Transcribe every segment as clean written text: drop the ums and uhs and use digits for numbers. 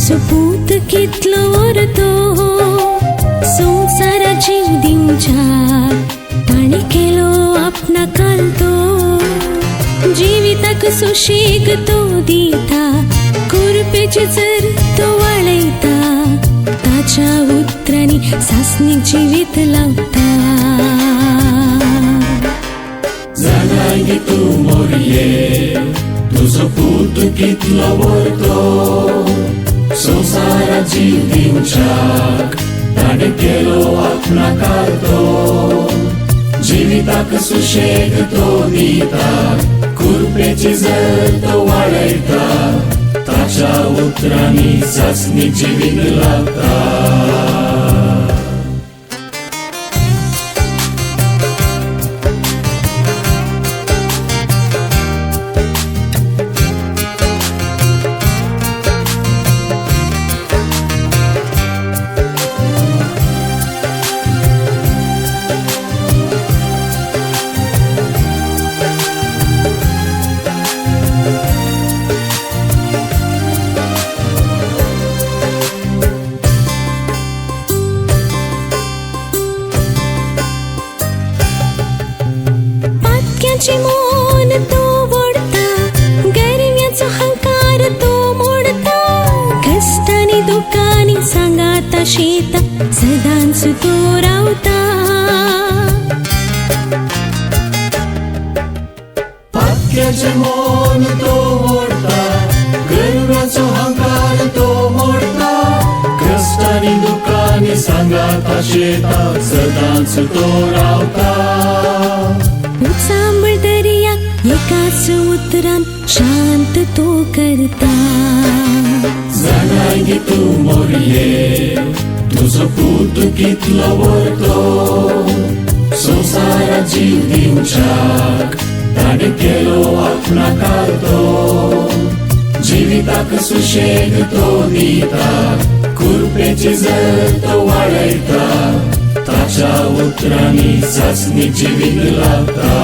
तुजो पूत कितलो व्हरतो संवसारा जीव दिवच्याक ताणें केलो आपणा कालतो जिविताक सुशेग तो दिता कुरपेची जर तो वाळयता ताच्या उतरांनी सासणीक जिवीत लावता. जाणाय गे तूं मोरये तुजो पूत कितलो व्हरतो संवसारा जीव दिवच्याक ताणें केलो आपणा कालतो जिविताक सुशेग तो दिता कुरपेची जर तो वाळयता ताच्या उतरांनी सासणीक जिवीत लावता. पातक्याचे मन तो वोडता गरव्याचो हंकार तो मोडता कश्टांनी दुकांनी सांगाता शेता सदांच तो रावता. पातक्याचें मन तो मोडता गरव्याचो हंकार तो मोडता कश्टांनी दुकांनी सांगाता शेता सदांच तो रावता. उचांबळ दर्याक एकाच उतरान शांत तो करता. जाणाय गे तूं मोरये तुजो पूत कितलो व्हरतो संवसारा जीव दिवच्याक ताणें केलो आपणा कालतो जिविताक सुशेग तो दिता कुरपेची जर तो वाळयता ताच्या उतरांनी सासणीक जिवीत लावता.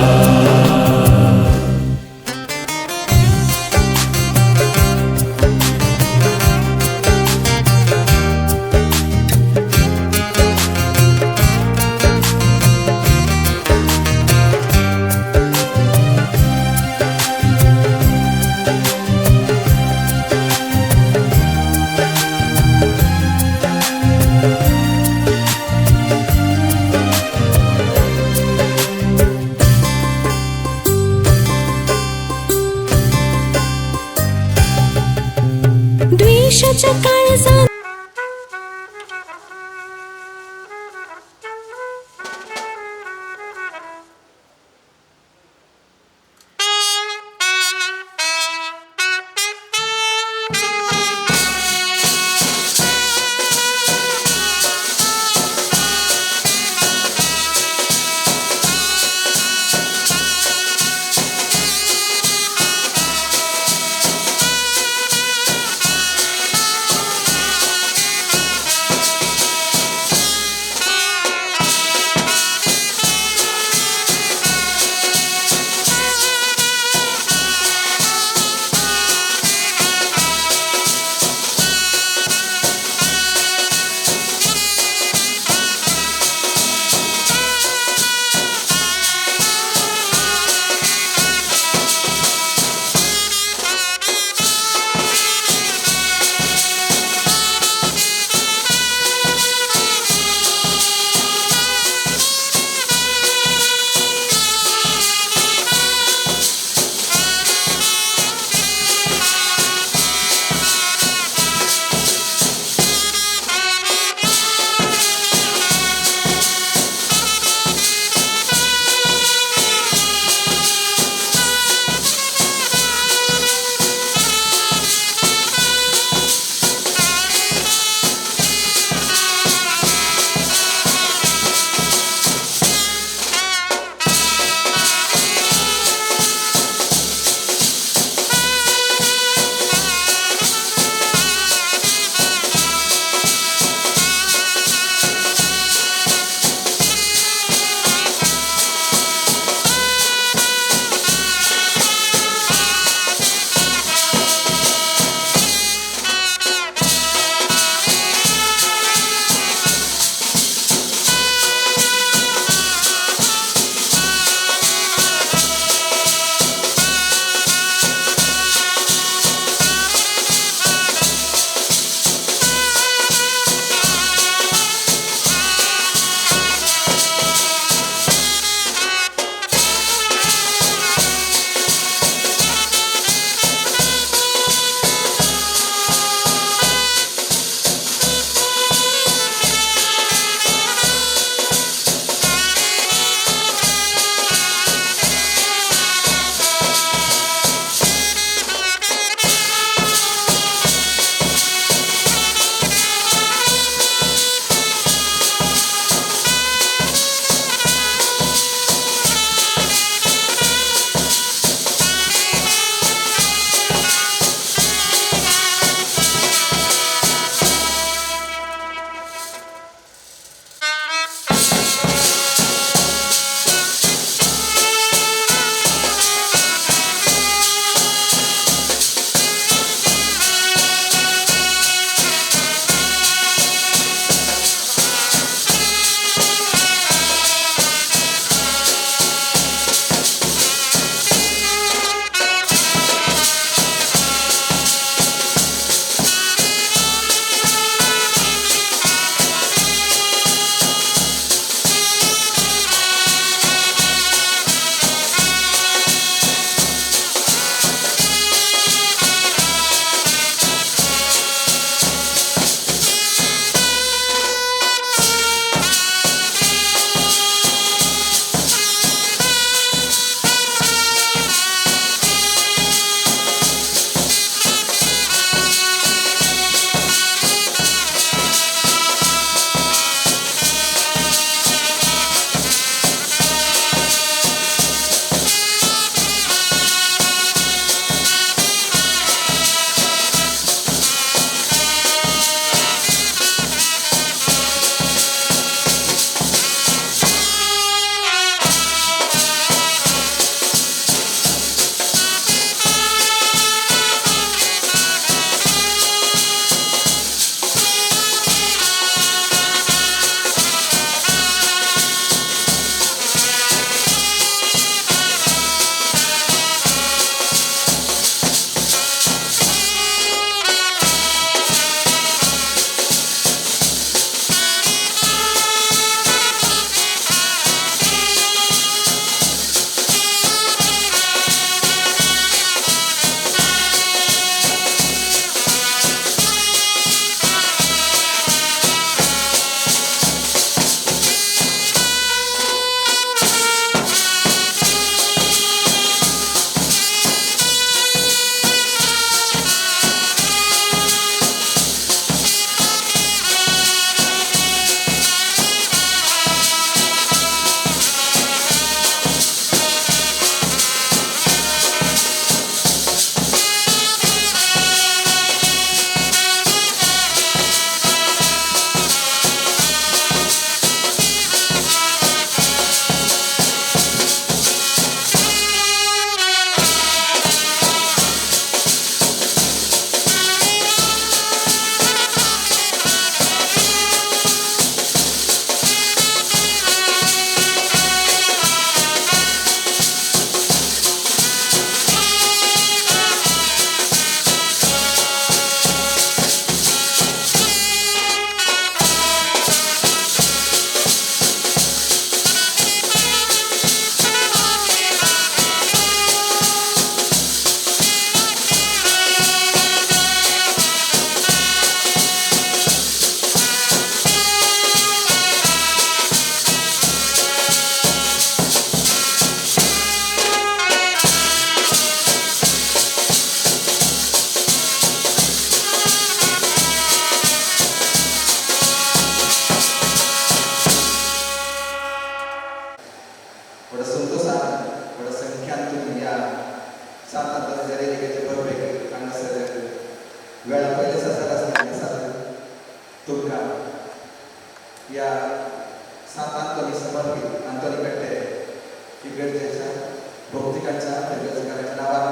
भौतिकांच्या फिर्गजकारांच्या नांवान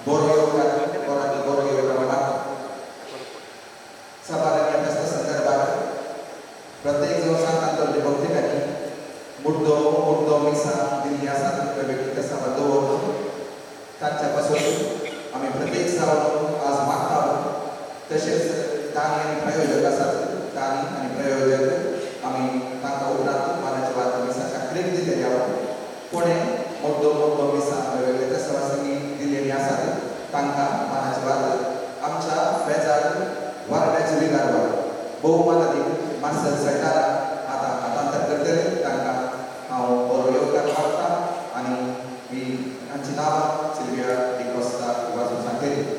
बरो येवकार, बरो बरो येवकार मागता. सभारांनी अभ्यासा संदर्भात प्रत्येक जो सांत भौतिकांनी मुद्दो मुद्दो मिसां दिल्ली आसात, वेगवेगळी तेसां दवरून तांच्या पासून आमी प्रत्येक जावन आज मागता. तशेंच दानी आनी प्रायोजक आसात, दानी आनी प्रायोजक आमी तांकां उपरांत मानाचे वात मिसाच्या क्रेक दिलेली आहा. कोणें मुद्दो मुद्दो मिसां वेगवेगळे तेसांनी दिलेली आसात, तांकां मानाचे वात. आमच्या बेजार वारड्याचे विगार भोवमानादीक मार्सेल सल्डाना आतां हातांतर करतले. तांकां हांव बरो येवकार मागता आनी ही तांची नांवां सिल्विया डिकोस्ता वाचून सांगतली.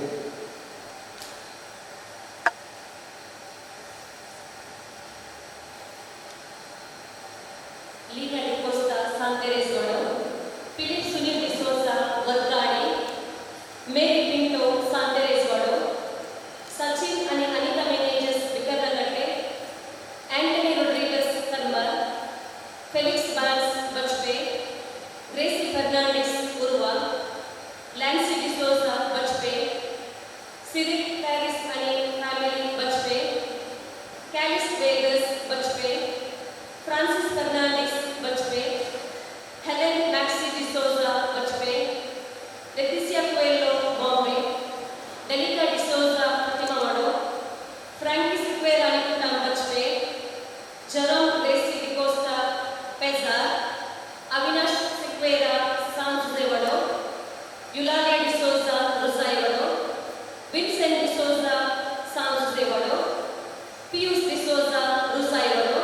Lina D'Costa, Santereswado, Philip Sunil D'Souza, Varkady, Mary Pinto, Santereswado, Sachin आणि Anita Menezes, Bikarnakatte, Antony Rodrigues, Karmar, Felix Vaz, Bajpe, Gracy Fernandes, Urwa, Lancy D'Souza, Bajpe, Cyril Paris आणि family, Bajpe, Kallis Vegas, Bajpe, Francis Fernandes, Bajpe, Helen Maxi D'Souza, Bajpe, Leticia Coelho, Bombay, Denika D'Souza, Fatimawado, Frankie Sequeira आणि कुटाम, Bajpe, Jerome Gracy D'Costa, Pezar, Avinash Sequeira, San Josewado, Eulalia D'Souza, Rosaiwado, Vincent D'Souza, San Josewado, Pius D'Souza, Rosaiwado,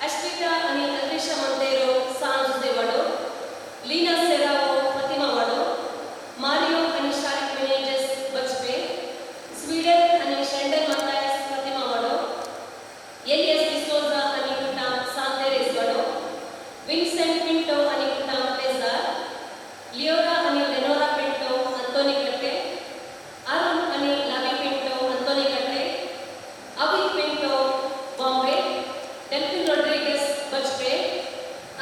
Ashrita आणि Alrisha Monteiro, San Josewado, Leena Serrao, Fatimawado, Mario आणि Shariq मिनेजेस, बजपे, Sweden आणि Sheldon Mathias, फतिमावाडो, alias D'Souza आणि कुटाम, सांतेरेसवाडो, Vincent Pinto आणि कुटाम, पेजार, लिओरा आणि लेनोरा पिंटो, अंतोनी कट्टे, अरुण आणि लावी Pinto, Antony Katte, Avit Pinto, Bombay, Delphine Rodrigues, Bajpe,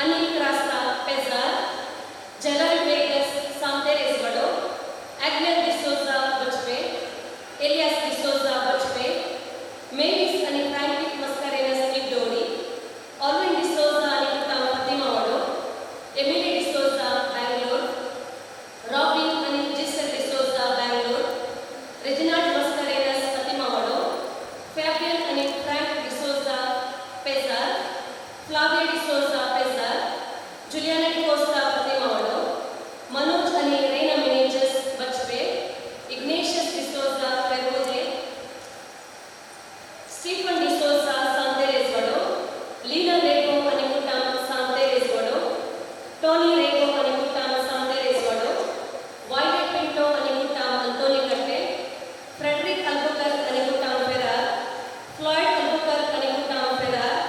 Anil Crasta, Pejar, Gerald Vegas, Santereswado, Agner D'Souza, Bajpe, Elias D'Souza, Bajpe, Mavis आणि फ्रँकिक मस्कारेनस, निगडोडी, ऑल्विन डिसोजा आणि कुटाम, फतिमावाडो, एमिली डिसोजा, बँगलोर, रॉबिन आणि जिसल डिसोजा, बँगलोर, रेजिनाल्ड मस्कारेनस, फतिमावाडो, फॅबियन आणि फ्रँक डिसोजा, पेजार, फ्लाविया डिसोजा, पेजार, जुलियाना डिकोस्ता, फतिमावाडो, मनोज आणि रेना मिनेजेस, बजपे, इग्नेशियस डिसोजा, पेरोजे, स्टीफन डिसोजा, सांतेरेसवाडो, लीना रेगो आणि कुटाम, सांतेरेसवाडो, टोनी रेगो आणि कुटाम, सांतेरेसवाडो, वायलेट पिंटो आणि कुटाम, अंतोनी कट्टे, फ्रेडरिक अल्बुकर्क आणि कुटाम, फेरार, फ्लॉयड अल्बुकर्क आणि कुटाम, फेरार,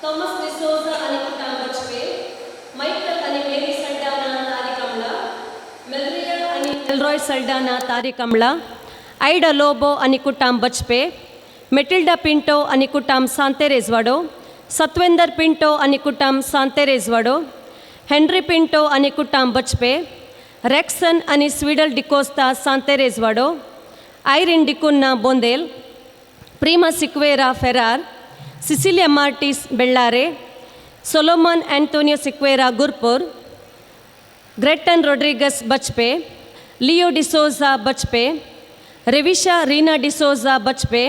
थॉमस डिसोजा आणि कुटाम, बजपे, मायकल आणि मेरी सल्डाना, तारिकमला, मेलरिया आणि एल्रॉय सल्डाना, तारिकमला, ಐಡಾ ಲೋಬೋ आणि ಕುಟಾಮ್, ಬಜ್ಪೆ, ಮೆಟಿಲ್ಡಾ ಪಿಂಟೋ आणि ಕುಟಾಮ್, सांतेरेजवाडो, ಸತ್ವೇಂದರ್ ಪಿಂಟೋ आणि ಕುಟಾಮ್, सांतेरेजवाडो, हेनरी पिंटो आणि कुटाम, बजपे, रेक्सन आणि स्वीडल डिकोस्ता, सांतेरेजवाडो, ಐರಿನ್ ಡಿಕುನ್ನ, बोंदेल, प्रीमा सिक्वेरा, फेरार, सिसिलिया मार्टिस, बेಳ್ಳಾರೆ, ಸೊಲೊಮನ್ ಆಂಟೋನಿಯೋ ಸಿಕ್ವೇರಾ, ಗುರ್ಪುರ್, ಗ್ರೆಟನ್ ರೊಡ್ರಿಗಸ್, ಬಜ್ಪೆ, ಲಿಯೋ ಡಿಸೋಜಾ, ಬಜ್ಪೆ, ರೆವಿಶಾ ರೀನಾ ಡಿಸೋಜಾ, ಬಜ್ಪೆ,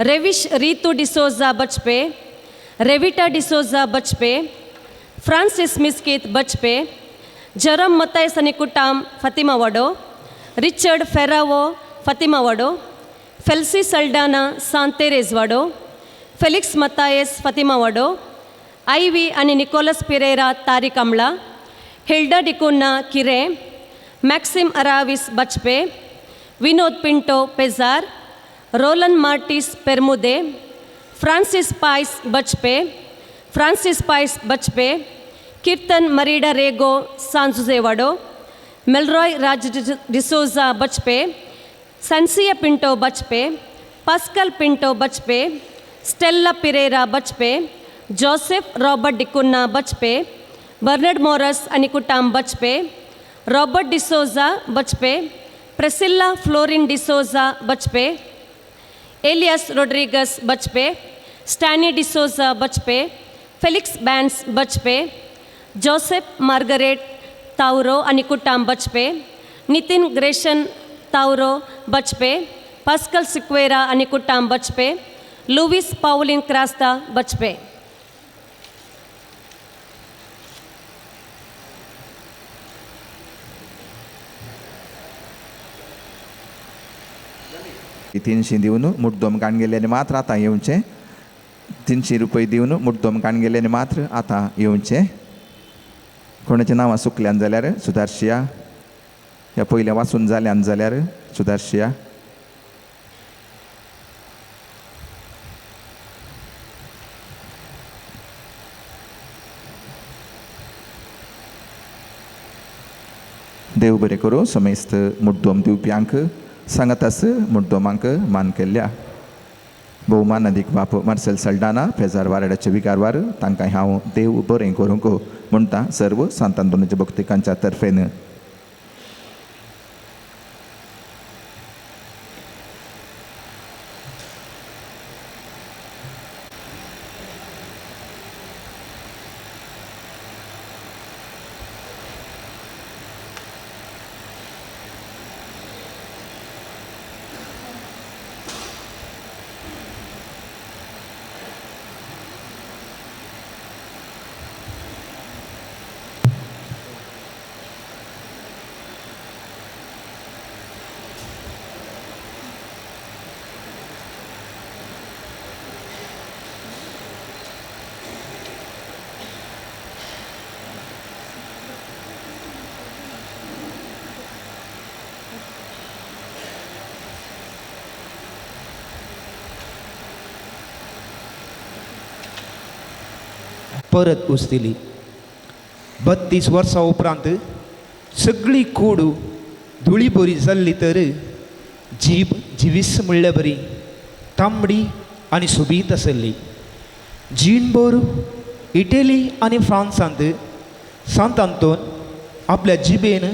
ರೆವಿಶ್ ರೀತು ಡಿಸೋಜಾ, ಬಜ್ಪೆ, ರೆವಿಟಾ ಡಿಸೋಜಾ, ಬಜ್ಪೆ, ಫ್ರಾನ್ಸಿಸ್ ಮಿಸ್ಕಿತ್, ಬಜ್ಪೆ, ಜರಮ್ ಮತ್ತಾಯಸ್ ಕುಟಾಮ್, ಫತಿಮಾವಾಡೋ, ರಿಚರ್ಡ್ ಫೆರಾವೋ, ಫತಿಮಾವಾಡೋ, ಫೆಲ್ಸಿ ಸಲ್ಡಾನಾ, सांतेरेजवाडो, फेलिक्स मतायस, फतिमावाडो, आयवी आणि निकोलस पिरेरा, तारिकमला, हिल्डा डिकुन्ना, किरे, मॅक्सिम अराविस, बचपे, विनोद पिंटो, पेजार, रोलन मार्टिस, पेरमुदे, फ्रान्सिस पायस, बचपे, फ्रान्सिस पायस, बचपे, कीर्तन मरीडा रेगो, सांजुजेवाडो, मेलरॉय राज डिसोजा, बचपे, सन्सिया पिंटो, बचपे, पास्कल पिंटो, बचपे, स्टेल्ला पिरेरा, बचपे, जोसेफ रॉबर्ट डिकुन्ना, बचपे, बर्नर्ड मोरस आणि कुटाम, बचपे. Robert D'Souza Bajpe, Priscilla Florin D'Souza Bajpe, Elias Rodrigues Bajpe, Stany D'Souza Bajpe, Felix Bans Bajpe, Joseph Margaret Tauro आनी कुटाम बचपे, नितीन ग्रेशन तावरो बचपे, पास्कल सिक्वेरा आनी कुटाम बचपे, लुवीस पावलीन क्रास्ता बचपे. 300 दिवन मुड्डोम काण गेल्ल्यानी मात्र आतां येवचें. 300 रुपये दिवन मुड्डोम काण गेल्ल्यानी मात्र आतां येवचें. कोणाचें नांवां सुकल्यान जाल्यार सुदारशिया, ह्या पयलें वाचून जाल्यान जाल्यार सुदारशिया. देव बरें करूं समेस्त मुड्डोम दिवप्यांक सांगातास मुड्डोमांक मान केल्ल्या भोवमान अदीक बाप मार्सेल सल्डाना पेजार वाराड्याचे विकारवार तांकां हांव देव बरें करूंक म्हणटा सर्व सांत आंतोनीच्या भक्तिकांच्या तर्फेन. परत उस्तिली. 32 वर्सां उपरांत सगळी कूड धुळी बरी जाल्ली तर जीब जिवीस म्हणल्या बरी तांबडी आनी सोबीत आसली. जीणभर इटली आनी फ्रांसांत सांत आंतोन आपल्या जिबेन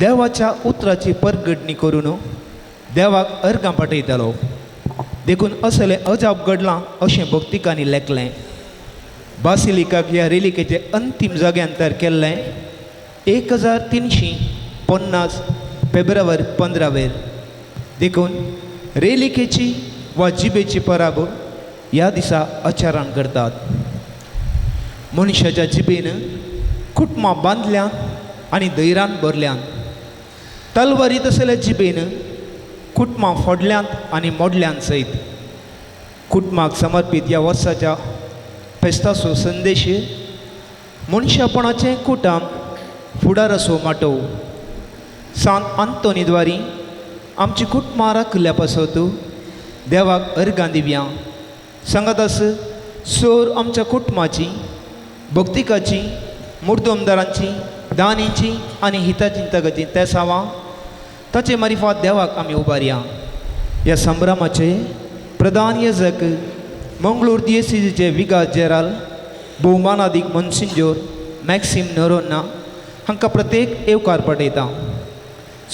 देवाच्या उतराची परगटणी करून देवाक अर्गां पाठयतालो. देखून असलें अजाप घडलां अशें भक्तिकांनी लेखलें. बासिलिकाक ह्या रेलिकेचें अंतीम जाग्यांतर केल्लें 1350 फेब्रुवारी 15 वेर. देखून रेलिकेची वा जिबेची पराब ह्या दिसा आचरण करतात. मनशाच्या जिबेन कुटुंबां बांदल्यान आनी धैर्यान भरल्यान, तलवारी तसल्या जिबेन कुटुंबां फोडल्यांत आनी मोडल्यान सयत. कुटुंबाक समर्पीत ह्या वर्साच्या फेस्ताचो संदेश मनशापणाचें कुटाम फुडाराचो माटोव. सांत आंतोनी द्वारी आमची कुटुंबां राखल्या पासत देवाक अर्गां दिवया. सांगातास सोर आमच्या कुटुंबाची, भक्तिकाची, मुर्दोमदारांची, दानीची आनी हिताचिंतकाची तेसावां ताचे मारिफात देवाक आमी उबारया. ह्या संभ्रमाचे प्रधान यजक मंगळूर दियेसीचे विगार जेराल भोवमानादीक मनसिंजोर मॅक्सीम नरोन्ना हांकां प्रत्येक येवकार पाठयता.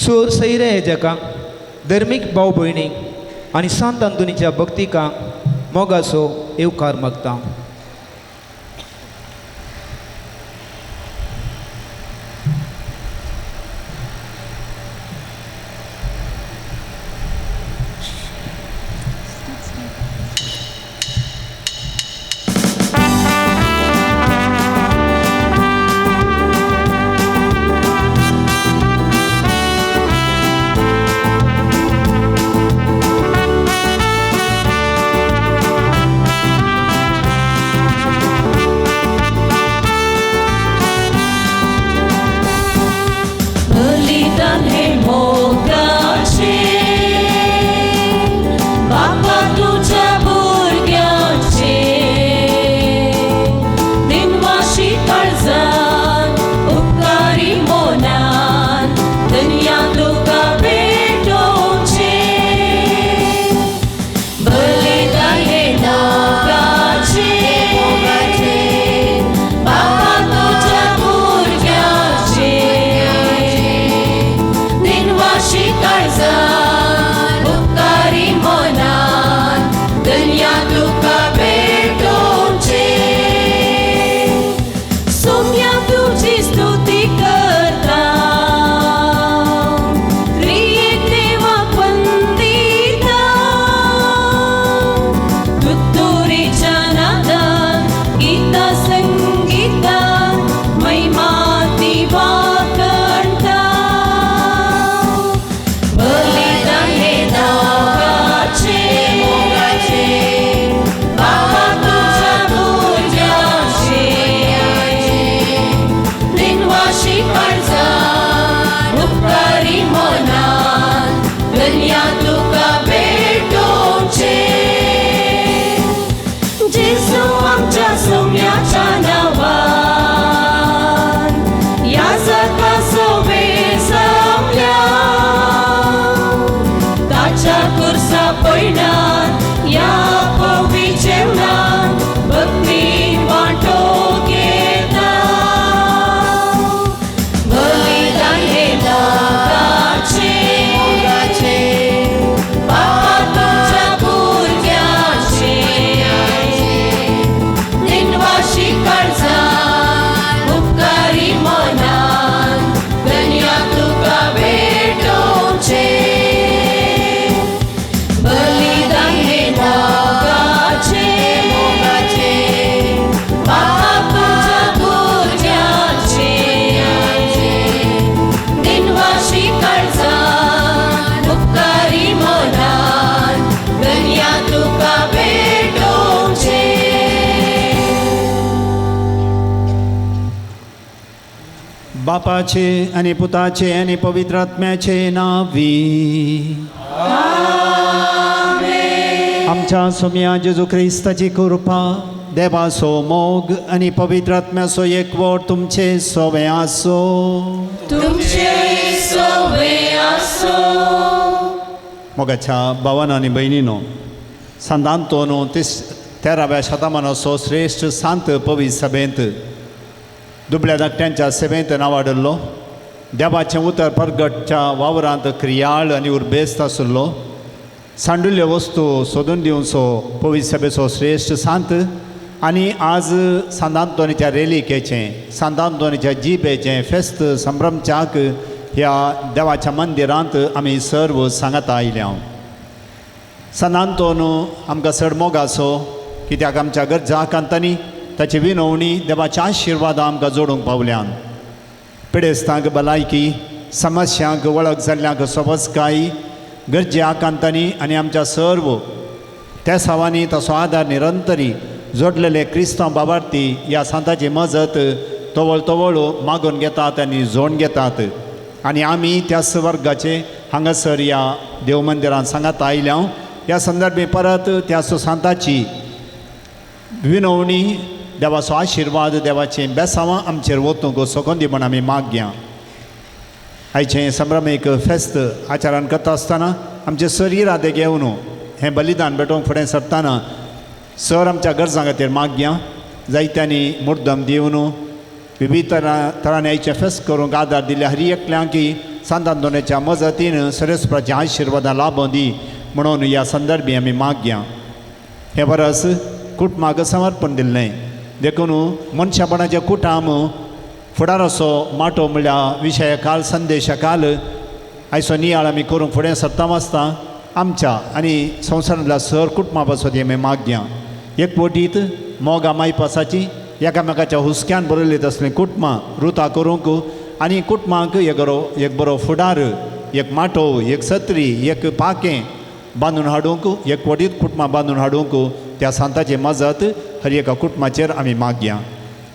सोर सैरे हेजकांक, धर्मीक भाव भयणीक आनी सांत आंतोनीच्या भक्तिकांक मोगाचो येवकार मागता. बापाचे आनी पुताचे आनी पवित्र आत्म्याचे नांवी. आमच्या सोम्या जेजू क्रिस्ताची कृपा, देवाचो मोग आनी पवित्र आत्म्याचो एकवट तुमचे सोवे आसो. तुमचे सोवे आसो. मोगाच्या भावान आनी भयणीनो, सांत आंतोन 13व्या शतमानाचो श्रेश्ठ सांत पवित्र सभेंत दुबळ्या धाकट्यांच्या सेवेंत नांवाडल्लो, देवाचें उतर परगटच्या वावरांत क्रियाळ आनी उर्बेस्त आशिल्लो, सांडुल्ल्यो वस्तू सोदून दिवचो पवित्र सभेचो श्रेश्ठ सांत आनी आज सांत आंतोनीच्या रेलिकेचें, सांत आंतोनीच्या जिबेचें फेस्त संभ्रमच्याक ह्या देवाच्या मंदिरांत आमी सर्व सांगाता आयल्या. सांत आंतोन आमकां चड मोग आसो, कित्याक आमच्या गरजा आकांतांनी ताची विनवणी देवाच्या आशिर्वादां आमकां जोडूंक पावल्यान. पिडेस्तांक भलायकी, समस्यांक वळख जाल्ल्यांक सोबसकाय, गरजे आकांतांनी आनी आमच्या सर्व त्या सावांनी ताचो आदार निरंतरी जोडलेले क्रिस्तांव बाबार्थी ह्या सांताची मजत तवळ तवळ मागून घेतात आनी जोड घेतात. आनी आमी त्याच वर्गाचे हांगासर ह्या देव मंदिरान सांगात आयल्या. ह्या संदर्भे परत त्या सांताची विनवणी, देवाचो आशिर्वाद, देवाचें बेसांवां आमचेर वतूंक सोकोन दी म्हण आमी मागया. आयचें संभ्रमीक फेस्त आचरण करता आसतना आमचे सर इरादे घेवन हें बलिदान भेटोवंक फुडें सरतना सर आमच्या गरजां खातीर मागया. जायत्यांनी मुर्दम दिवन विविध तरांनी आयचें फेस्त करूंक आदार दिल्या हर एकल्यांकी सांत आंतोनाच्या मजतीन सरेस्पराच्या आशिर्वादां लाभों दी म्हणून ह्या संदर्भी आमी मागया. हें वरस कुटुंबाक समर्पण दिल्लें देखून मनशापणाचें कुटाम फुडाराचो माटो म्हणल्यार विशया काल, संदेशा काल आयचो नियाळ आमी करूंक फुडें सरता आसता आमच्या आनी संवसारांतल्या सर कुटुंबा पासत आमी मागया. एकवटीत मोगा मायपासाची एकामेकाच्या हुस्क्यान बरयल्ली तसलीं कुटुंबां रुता करूंक आनी कुटुंबांक एक बरो फुडार, एक माटोव, एक सत्री, एक पाकें बांदून हाडूंक, एकवटीत कुटुंबां बांदून हाडूंक त्या सांताची मजत हर एका कुटुंबाचेर आमी मागया.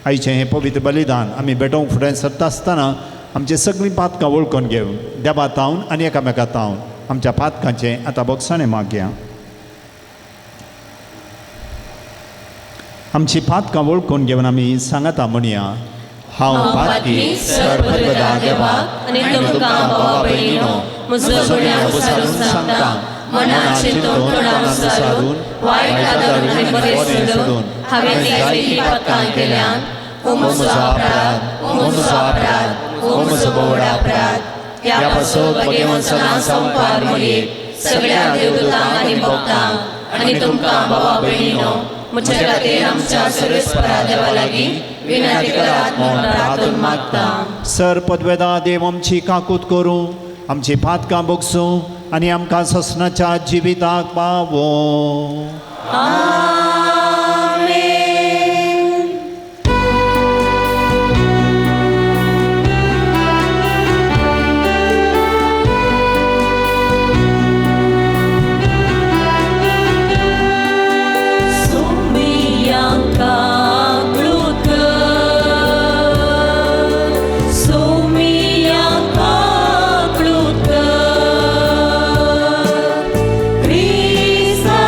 आयचें हें पवित्र बलिदान आमी भेटोवंक फुडें सरता आसतना आमची सगळीं पातकां वळखून घेवन देवा तावन आनी एकामेका तावन आमच्या पातकांचें आतां बोगसाणें मागया. आमची पातकां वळखून घेवन आमी सांगाता म्हणया, हांव पातकी सर्वदा देवाक आनी तुमकां भावा भयणीनो म्हजो गुन्यांव सांगता, मनाचे तोंडान वायट आदारून आनी बरें सोडून हांवें जायतीं पातकां केल्यान. हो म्हजो अपराध, हो म्हजो अपराध, हो म्हजो व्हड अपराध. ह्या पासत भगवान सदां संपार मरयेक सगळ्या देवदूतांक आनी भक्तांक आनी तुमकां भावा भयणीनो म्हज्या खातीर आमच्या सर्वेस्परा देवा लागीं विनंती करात म्हूण प्रार्थून मागता. सर पदवेदा देव आमची काकूत करूं, आमची पातकां बोगसूं आनी आमकां ससनाच्या जिविताक पावो. Krista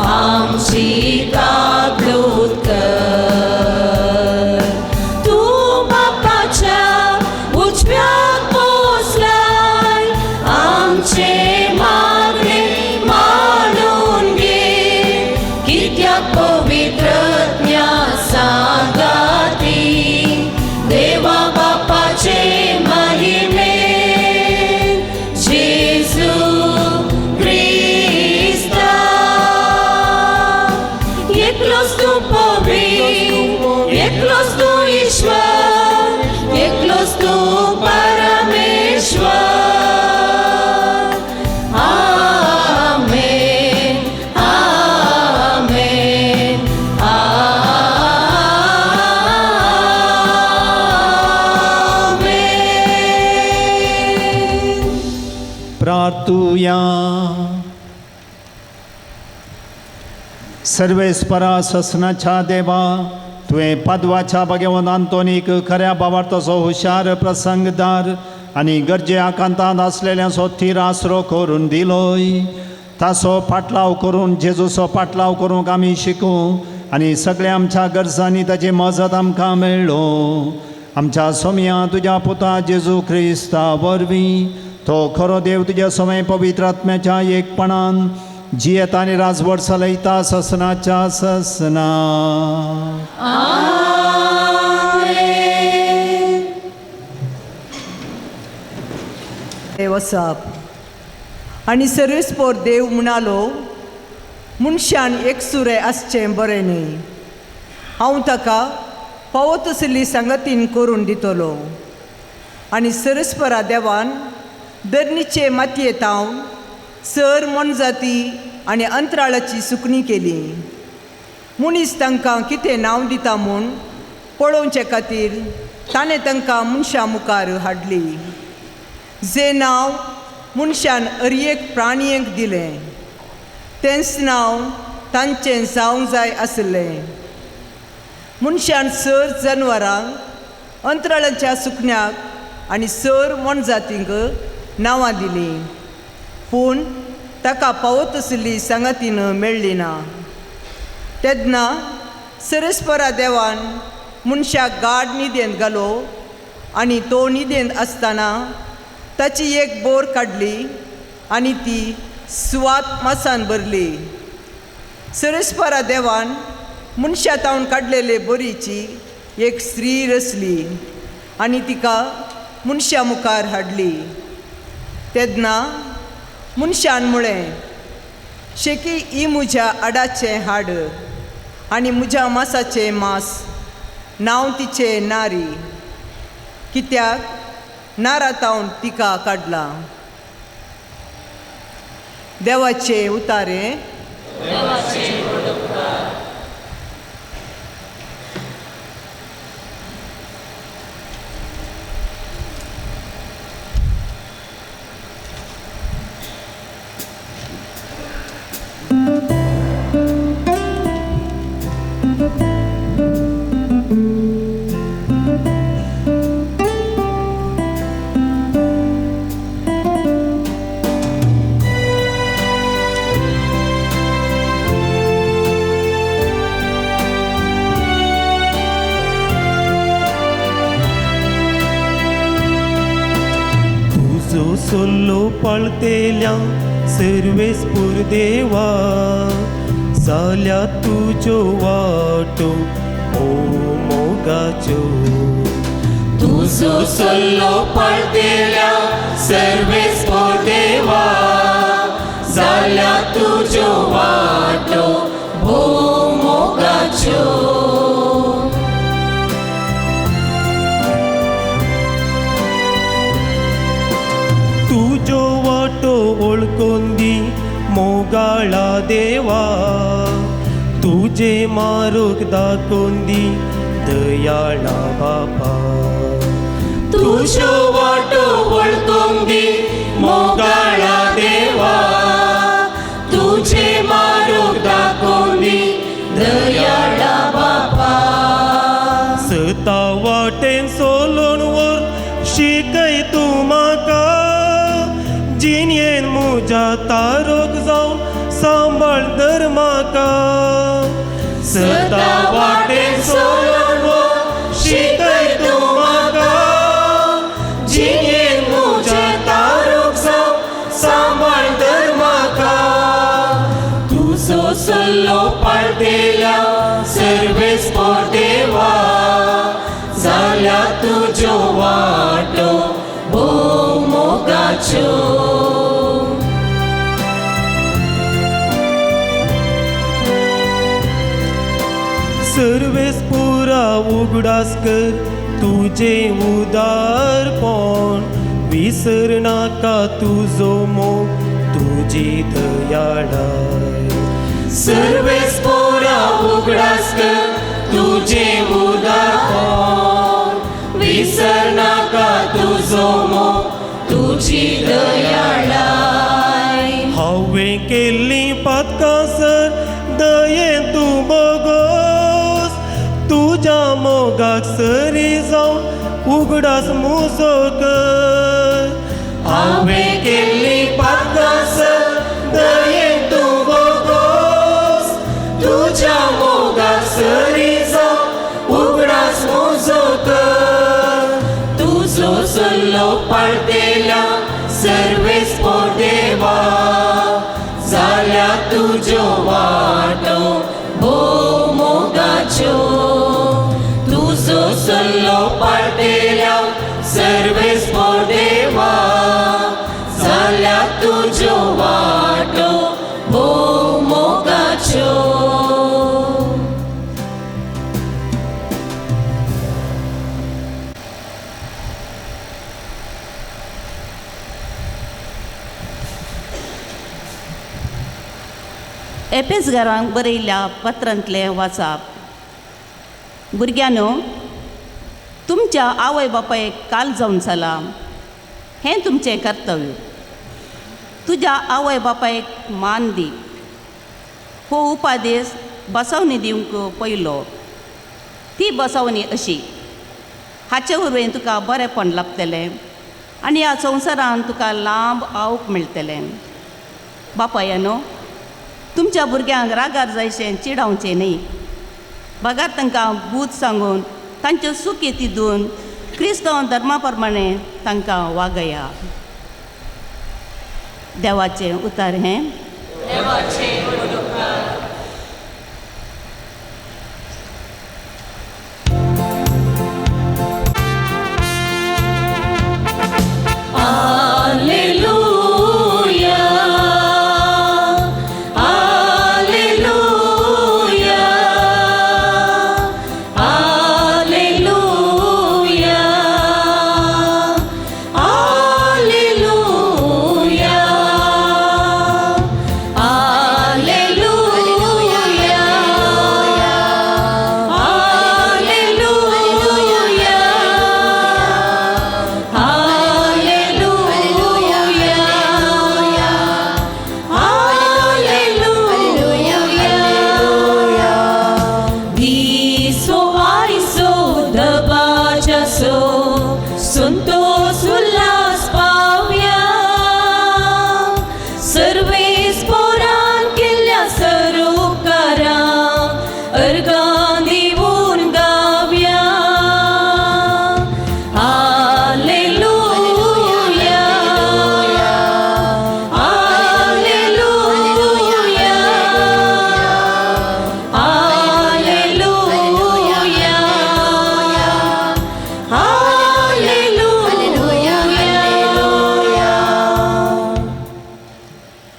आमची काकलूत कर. तूं बापाच्या उजव्याक बसलाय, आमचे मागणे मानून घे, कित्याक पवित्रज्ञा सांगाती देवा बापाचे महिमे जेजू क्रिस्ता. एकलोच तूं पवित्र, एकलोच तूं ईश्वर, एकलोच तूं परमेश्वर. आमेन, आमेन, आमेन. प्रार्थुया. सर्वेस्परा ससनाच्या देवा, तुवें पादवाच्या भगवंत आंतोनीक खऱ्या भावार्थाचो हुशार प्रसंगदार आनी गरजे आकांतांत आसलेल्यांचो थीर आसरो करून दिलोय. ताचो फाटलाव करून जेजूचो फाटलाव करूंक आमी शिकूं आनी सगळ्या आमच्या गरजांनी ताची मजत आमकां मेळ्ळो. आमच्या सोमया तुज्या पुता जेजू क्रिस्ता वरवीं, तो खरो देव तुज्या समय पवित्र आत्म्याच्या एकपणान जियेता आनी राजवट चलयता ससनाच्या ससना. आमेन. वसप आनी सर्वेस्पोर देव म्हणालो, मनशान एकसुरें आसचें बरें न्हय, हांव ताका फावो तसली सांगातीन करून दितलो. आनी सरस्परा देवान धरणीचे मातयेंत हांव सर मोनजाती आनी अंतराळाची सुकणी केली. मनीस तांकां कितें नांव दिता म्हूण पळोवचे खातीर ताणें तांकां मनशां मुखार हाडली. जें नांव मनशान अरयेक प्राणयेक दिलें तेंच नांव तांचें जावंक जाय आसलें. मनशान सर जनवरांक, अंतराळाच्या सुकण्याक आनी सर मोनजातींक नांवां दिलीं, पूण ताका पावत आसली सांगातीन मेळ्ळी ना. तेन्ना सरस्परा देवान मनशाक गाड न्हिदेंत घालो आनी तो न्हिदेंत आसतना ताची एक बोर काडली आनी ती सुवात मासान भरली. सरस्परा देवान मनशा तावन काडलेले बोरीची एक स्त्री रचली आनी तिका मनशा मुखार हाडली. तेन्ना मनशान म्हळें, शेकी ही म्हज्या आडाचें हाड आनी म्हज्या मासाचें मास, नांव तिचें नारी, कित्याक नारा तावन तिका काडला. देवाचे उतारे. तुजो सल्लो पाळतेल्या सर्वेस्पूर देवा, जाल्या तुज्यो वाटो ओ मोगाच्यो. तुजो सल्लो पाळतेल्या सर्वेस्पोर देवा, जाल्या तुज्यो वाटो भो मोगाच्यो. तुज्यो वाटो वळखून दी मोगाळा देवा, तुजे मारूक दाखोवन दी दयाळा बापा. तुज्यो वाटो वळखून दी मोगाळा देवा, तुजे मारूक दाखोवन दी दयाळा बापा. सता वाटेन सोलून वर शिकय तूं म्हाका, जिणेन म्हज्या तारोक जावन सांबाळ सांबाळ धर म्हाका. सता वाटेन सोलून व्हर शिकय तूं म्हाका, जिणेन म्हज्या तारूक जावं सांबाळ धर म्हाका. तुजो सल्लो पाळटेल्या सर्वेस्पोर देवा, जाल्या तुज्यो वाटो भोव मोगाच्यो. सर्वेस्पोरा उगडास कर तुजें उदारपण, विसरनाका तुजो मोग तुजी दयाळाय. सर्वेस्पोरा उगडास कर तुजें उदारपण, विसरनाका तुजो मोग तुजी दयाळाय. हांवें केल्लीं पातकां सर दयेन तूं बोगोस, तुज्या मोगाक सरी जावन उगडास म्हजो कर. हांवें केल्लीं पातकां सर दयेन तूं बोगोस, तुज्या मोगाक सरी जावन उगडास म्हजो कर. तुजो सल्लो पाळटेल्या सर्वेस्पोर देवा, जाल्या तुज्यो वाटो भोव मोगाच्यो. तुजो सल्लो पाळटेल्या सर्वेस्पोर देवा, जाल्या तुज्यो वाटो भोव मोगाच्यो. एपेसगारांक बरयल्ल्या पत्रांतलें वाचप. भुरग्यांनो, तुमच्या आवय बापायक काल जावन जाला हें तुमचें कर्तव्य. तुज्या आवय बापायक मान दी हो उपादेश बसवणी दिवंक पयलो. ती बसवणी अशी, हाचे वरवीं तुका बरेंपण लाभतलें आनी ह्या संवसारांत तुका लांब आवक मेळटलें. बापायानो, तुमच्या भुरग्यांक रागार जायशें चिडावचें न्ही, बगार तांकां बूद सांगून तांच्यो सुखी तिदून क्रिस्तांव धर्मा प्रमाणे तांकां वागया. देवाचें उतर हें.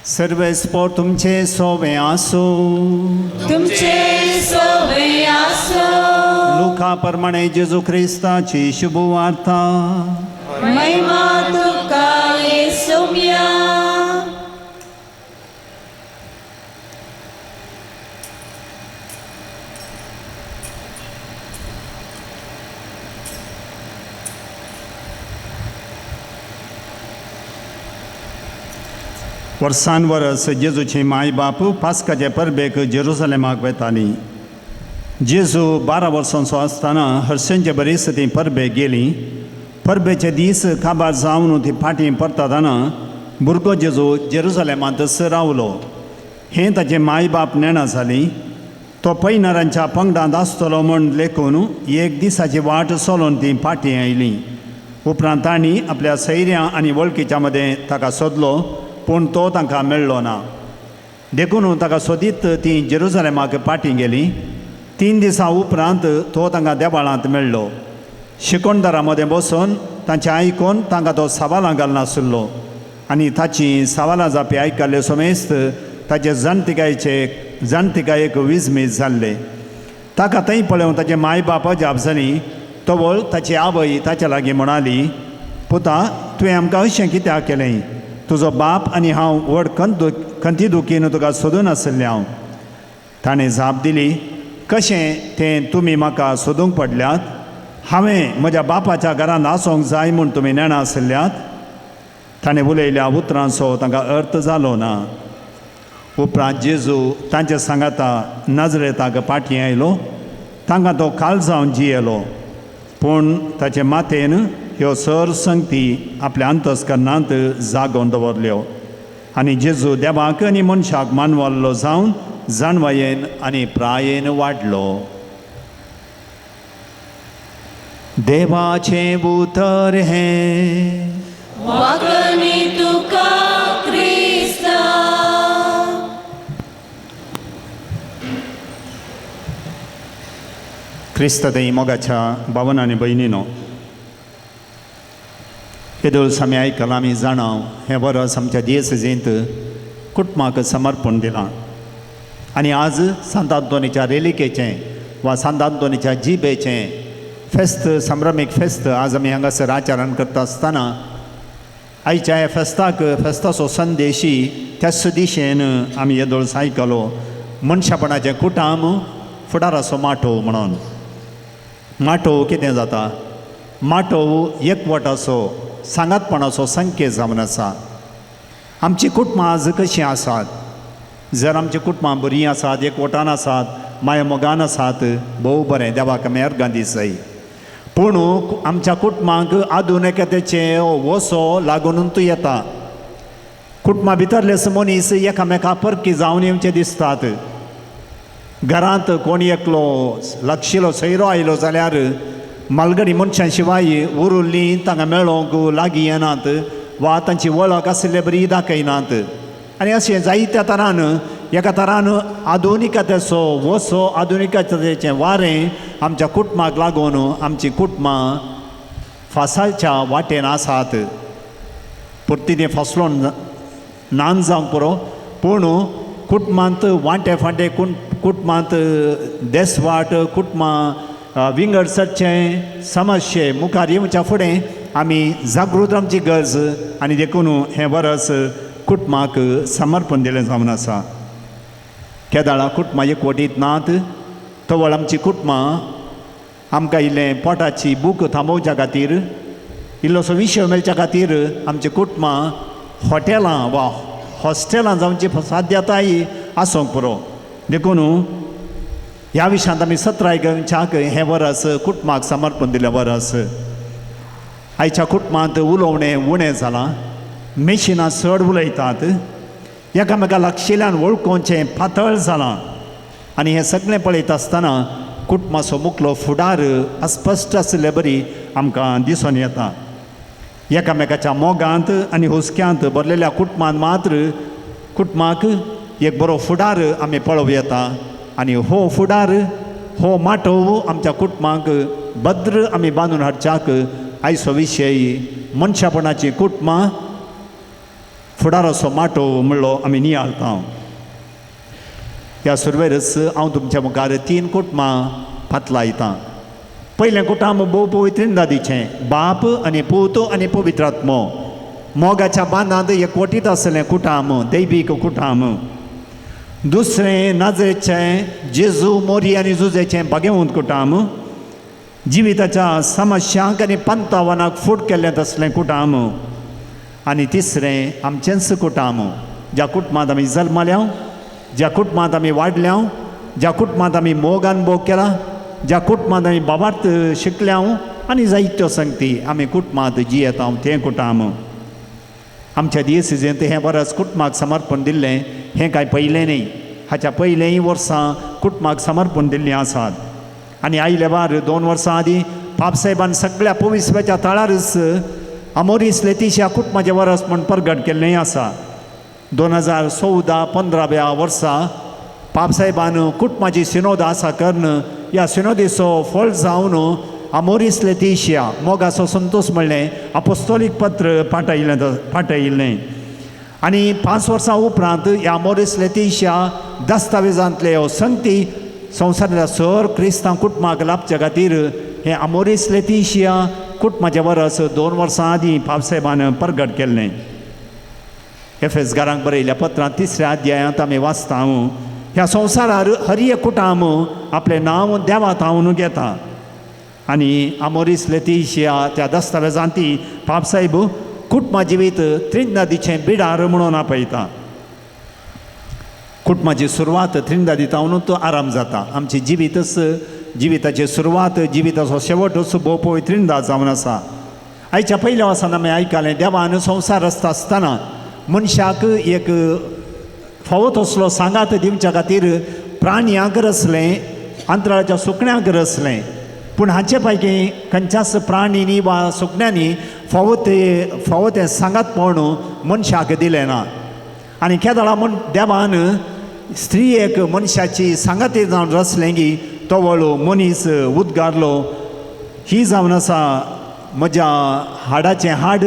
सर्वेस्पोर तुमचे सोवे आसूं. तुमचे सोवे आसूं. लुका प्रमाणे जेजू क्रिस्ताची शुभवार्ता. महिमा तुका येसुम्या. वर्सान वरस जेजूची माय बाप पास्काचे परबेक जेरुसलेमाक वेताली. जेजू 12 वर्सांचो आसतना हरशेंचे बरीच ती परबेक गेली. परबेचे दीस काबार जावन ती फाटीं परततना भुरगो जेजू जेरुसलेमांतच रावलो. हें ताचे माय बाप नेणा जाली. तो पैनारांच्या पंगडांत आसतलो म्हूण लेखून एक दिसाची वाट चलोवन ती फाटीं आयली. उपरांत तांणी आपल्या सैऱ्यां आनी वळखीच्या मदें ताका सोदलो, पूण तो तांकां मेळ्ळो ना. देखून ताका सोदीत ती जेरुजलेमाक फाटीं गेली. 3 दिसां उपरांत तो तांकां देवाळांत मेळ्ळो. शिकोणदारां मदें बसून तांचें आयकून तांकां तो सवालां घालनासलो आनी ताची सवालां जापी आयकल्ले समेस्त ताचे जाणतिकायेक विजमीत जाल्ले. ताका थंय पळोवन ताचे माय बाप अजाप जाली. तवळ ताची आवय ताच्या लागीं म्हणाली, पुता, तुवें आमकां अशें कित्याक केलें? तुजो बाप आनी हांव व्हड खंती दुखीन तुका सोदून आशिल्लें हांव. ताणें जाप दिली, कशें तें तुमी म्हाका सोदूंक पडल्यात? हांवें म्हज्या बापाच्या घरांत आसूंक जाय म्हूण तुमी नेणा आशिल्ल्यात? ताणें उलयल्या उतरांचो तांकां अर्थ जालो ना. उपरांत जेजू तांचे सांगाता नजरेताक फाटीं आयलो. तांकां तो काल जावन जियेलो, पूण ताचे माथेन ह्यो सर संगती आपल्या अंतस्करणांत जागोवन दवरल्यो आनी जेजू देवाक आनी मनशाक मानवल्लो जावन जाणवायेन आनी प्रायेन वाडलो. देवाचें उतर हें. वागणी तुका क्रिस्ता. क्रिस्त थंय मोगाच्या भावन आनी भयणीनो, येदोळस आमी आयकलां, आमी जाणा हें वरस आमच्या दियसेजींत कुटुंबाक समर्पण दिलां आनी आज सांत आंतोनीच्या रेलिकेचें वा सांत आंतोनीच्या जिबेचें फेस्त, संभ्रमीक फेस्त आज आमी हांगासर आचरण करता आसतना आयच्या ह्या फेस्ताक फेस्ताचो संदेशी त्याच दिशेन आमी येदोळस आयकलो, मनशापणाचें कुटाम फुडाराचो माटोव म्हणून. माटोव कितें जाता? माटोव एकवटाचो, सांगातपणाचो संकेत जावन आसा. आमची कुटुंबां आज कशीं आसात? जर आमची कुटुंबां बरीं आसात, एकवटान आसात, माया मोगान आसात, भोव बरें, देवाक आमी अर्गां दिसय. पूण आमच्या कुटुंबांक आधुनिकतेचें वसो लागून येता. कुटुंबा भितरले मनीस एकामेका परकी जावन येवचे दिसतात. घरांत कोण एकलो लागशिलो सैरो आयलो जाल्यार मालगडी मनशां शिवाय उरुल्लीं तांकां मेळोंक लागीं येनात वा तांची वळख आशिल्ले बरी दाखयनात. आनी अशें जायत्या तरान एका तरान आधुनिकतेचो वसो, आधुनिकतेचें वारें आमच्या कुटुंबाक लागून आमचीं कुटुंबां फासाच्या वाटेन आसात. परती तें फासलोन नान जावंक पुरो, पूण कुटुंबांत वांटे फांटे, कुटुंबांत देसवाट, कुटुंबां विंगड सरचें समस्ये मुखार येवच्या फुडें आमी जागृत आमची गरज आनी देखून हें वरस कुटुंबाक समर्पण दिलें जावन आसा. केदाळा कुटुंबां एकवटीत नात, तवळ आमची कुटुंबां आमकां इल्लें पोटाची भूक थांबोवच्या खातीर, इल्लोसो विशय मेळच्या खातीर आमची कुटुंबां हॉटेलां वा हॉस्टेलां जावची साध्यताय आसूंक पुरो. देखून ह्या विशयांत आमी सत्राय घेवच्याक हें वरस कुटुंबाक समर्पण दिलें वरस. आयच्या कुटुंबांत उलोवणें उणें जालां, मेशिनां चड उलयतात, एकामेका लागशिल्ल्यान वळखोवचें पातळ जालां आनी हें सगळें पळयता आसतना कुटुंबाचो मुखलो फुडार अस्पश्ट आशिल्ले बरी आमकां दिसून येता. एकामेकाच्या मोगांत आनी हुस्क्यांत भरलेल्या कुटुंबांत मात्र कुटुंबाक एक बरो फुडार आमी पळोवं येता आनी हो फुडार, हो माटोव आमच्या कुटुंबाक भद्र आमी बांदून हाडच्याक आयचो विशय मनशापणाची कुटुंबां फुडाराचो माटोव म्हणलो आमी नियाळटा. ह्या सुरवेरच हांव तुमच्या मुखार 3 कुटुंबां पातलायतां. पयलें कुटुंब भोव पवित्र दादीचें, बाप आनी पूत आनी पवित्र आत्मो, मोगाच्या बांदांत एकवटीत आसलें कुटुंब, दैवीक कुटुंब. दुसरें नाजरेचें जेजू, मोरी आनी जुजेचें भागेवंत कुटुंब, जिविताच्या समस्यांक आनी पंतावनाक फूट केल्लें तसलें कुटुंब. आनी तिसरें आमचेंच कुटुंब, ज्या कुटुंबांत आमी जल्मल्या, ज्या कुटुंबांत आमी वाडल्या, ज्या कुटुंबांत आमी मोगान भोग केला, ज्या कुटुंबांत आमी बाबार्थ शिकल्या आनी जायत्यो संगती आमी कुटुंबांत जियेता तें कुटुंब. आमच्या दियसिजेंत हें बरस कुटुंबाक समर्पण दिल्लें. हें कांय पयलें न्ही, हाच्या पयलेंय वर्सां कुटुंबाक समर्पण दिल्लीं आसात. आनी आयले वार 2 वर्सां आदीं पापसाहेबान सगळ्या पविसव्याच्या तळारच आमोरीस लेतिशिया कुटुंबाचें वरस म्हूण परगट केल्लेंय आसा. 2014-15व्या वर्सा पापसाहेबान कुटुंबाची सिनोद आसा करून ह्या सिनोदीचो फळ जावन आमोरीस लेतिशिया मोगाचो संतोश म्हणलें अपोस्तोलीक पत्र पाठयिल्लें. आनी 5 वर्सां उपरांत ह्या आमोरीस लेतिशिया दस्तावेजांतले ह्यो संगती संवसारांतल्या सर क्रिस्तांव कुटुंबाक लाभच्या खातीर हें आमोरीस लेतिशिया कुटुंबाचें वरस 2 वर्सां आदीं पापसाहेबान परगट केल्लें. एफएस घरांक बरयल्ल्या पत्रांत 3ऱ्या अध्यायांत आमी वाचता ह्या संवसारार हर एक कुटुंब आपलें नांव देवा थावन घेता. आनी आमोरीस लेतिशिया त्या दस्तावेजांत ती पापसाहेब कुटुंबा जिवीत त्रिंदादीचें बिडार म्हणून आपयता. कुटुंबाची सुरवात त्रिंदादी थावन तो आराम जाता. आमची जिवीतच जिविताची सुरवात जिविताचो शेवटच भोव त्रिंदा जावन आसा. आयच्या पयल्या वर्सान आमी आयकलें देवान संवसार आसता आसतना मनशाक एक फावो तसलो सांगात दिवच्या खातीर प्राणयांक रचलें, अंतराळाच्या सुकण्यांक रचलें, पूण हाचे पैकी खंयच्याच प्राणींनी वा सुकण्यांनी फावो तें सांगातपण मनशाक दिलें ना. आनी केदळा म्हण देवान स्त्रियेक मनशाची सांगाती जावन रचलें की तो वळो मनीस उदगारलो ही जावन आसा म्हज्या हाडाचें हाड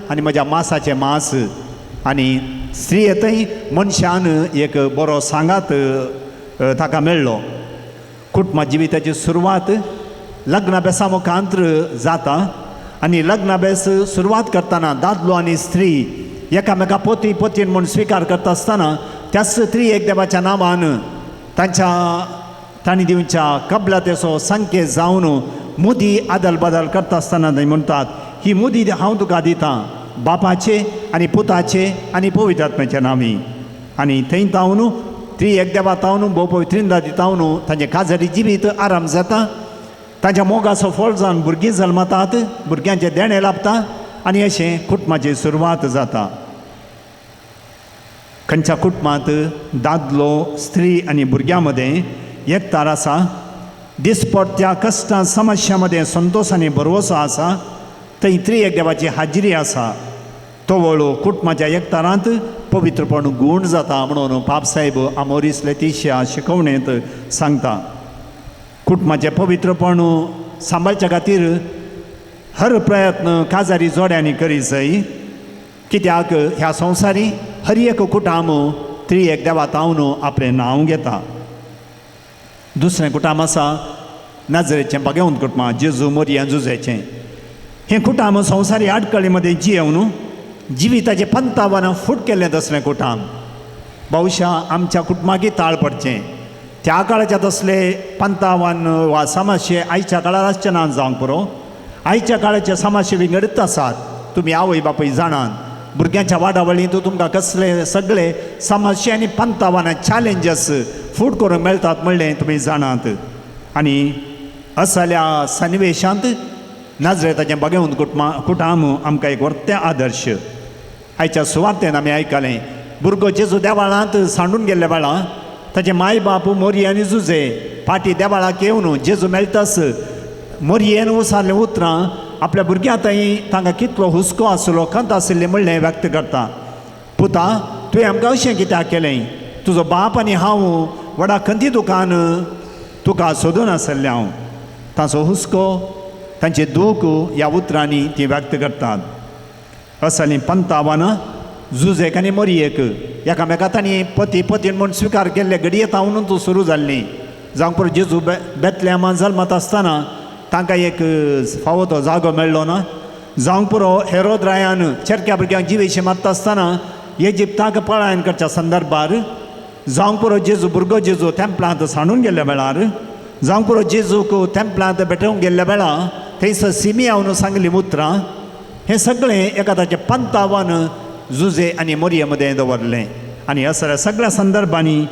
आनी म्हज्या मासाचें मास. आनी स्त्रियेतय मनशान एक बरो सांगात ताका मेळ्ळो. कुटुंबा जिविताची सुरवात लग्नाभ्यासा मुखांत जाता आनी लग्नाभ्यास सुरवात करतना दादलो आनी स्त्री एकामेका पोती पोतीन म्हूण स्विकार करता आसतना त्याच स्त्री एक देवाच्या नांवान तांच्या तांणी दिवच्या कबलातेचो संकेत जावन मुदी आदल बदल करता आसतना थंय म्हणटात ही मुदी हांव तुका दितां बापाचे आनी पुताचे आनी पवित्र आत्म्याच्या नांवी. आनी थंय तावन त्री एक देवा तावन भोव पवित्रिंदा दितावन तांचे काजारी जिवीत आराम जाता. तांच्या मोगाचो फळ जावन भुरगीं जल्मतात, भुरग्यांचें देणें लाभता आनी अशें कुटुंबाची सुरवात जाता. खंयच्या कुटुंबांत दादलो स्त्री आनी भुरग्यां मदें एकतार आसा, दिसपट्ट्या कश्टां समस्या मदें संतोश आनी भरवसो आसा, थंय त्री एक देवाची हाजिरी आसा. तो वळो कुटुंबाच्या एकतारांत पवित्रपण गूण जाता म्हणून पापसाहेब आमोरीस लेतिशिया शिकवणेंत सांगता. कुटुंबाचें पवित्रपण सांबाळच्या खातीर हर प्रयत्न काजारी जोड्यांनी करी जाय, कित्याक ह्या संवसारी हर एक कुटुंब त्री एक देवा तावन आपलें नांव घेता. दुसरें कुटुंब आसा नजरेचें बागेवन कुटुंब, जेजू मोरया जुजेचें. हें कुटुंब संवसारी आडकळी मदें जियेवन जिविताचें पंतावान फूट केल्लें तसलें कुटुंब. बहुशा आमच्या कुटुंबाकय ताळ पडचें. त्या काळाच्या तसले पंतावान वा समस्ये आयच्या काळार आसचें ना जावंक पुरो. आयच्या काळाचे समस्ये विंगडीत आसात, तुमी आवय बापूय जाणात. भुरग्यांच्या वाडावळींत तुमकां कसले सगळे समस्ये आनी पंतावान चॅलेंजस फूट करूंक मेळटात म्हणलें तुमी जाणात. आनी असल्या सन्निवेशांत नाजरेताचें बागेवन कुटुंब आमकां एक व्हडलें आदर्श. आयच्या सुवार्तेन आमी आयकलें भुरगो जेजू देवाळांत सांडून गेल्ल्या वेळा ताचे माय बाप मोरये आनी जुजे फाटी देवाळाक येवन जेजू मेळटाच मोरयेन उसारलें उतरां आपल्या भुरग्यां थंय तांकां कितलो हुस्को आसलो खंत आशिल्ली म्हणलें व्यक्त करता. पुता तुवें आमकां अशें कित्याक केलें, तुजो बाप आनी हांव व्हडा खंती दुकान तुका सोदून आसलें हांव. ताचो हुस्को तांचें दूख ह्या उतरांनी ती व्यक्त करतात. असलीं पंतावानां जुजेक आनी मोरयेक एकामेका तांणी पती पतीन म्हूण स्विकार केल्ले घडये तावन तूं सुरू जाल्ली. जावंक पुरो जेजू बेतलेमा जल्मत आसतना तांकां एक फावो तो जागो मेळ्ळो ना. जावंक पुरो हेरोद रायान चेरक्या भुरग्यांक जिवेशी मारता आसतना इजिप्ताक पळायन करच्या संदर्भार, जावंक पुरो जेजू भुरगो जेजू तेंपलांत सांडून गेल्ल्या वेळार, जावंक पुरो जेजूक तेंपलांत भेटोवंक गेल्ल्या वेळार थंयसर सिमियावन सांगली उतरां, हें सगळें एका ताचें पंतावान जुजे आनी मोरये मदें दवरलें. आनी असल्या सगळ्या संदर्भांनी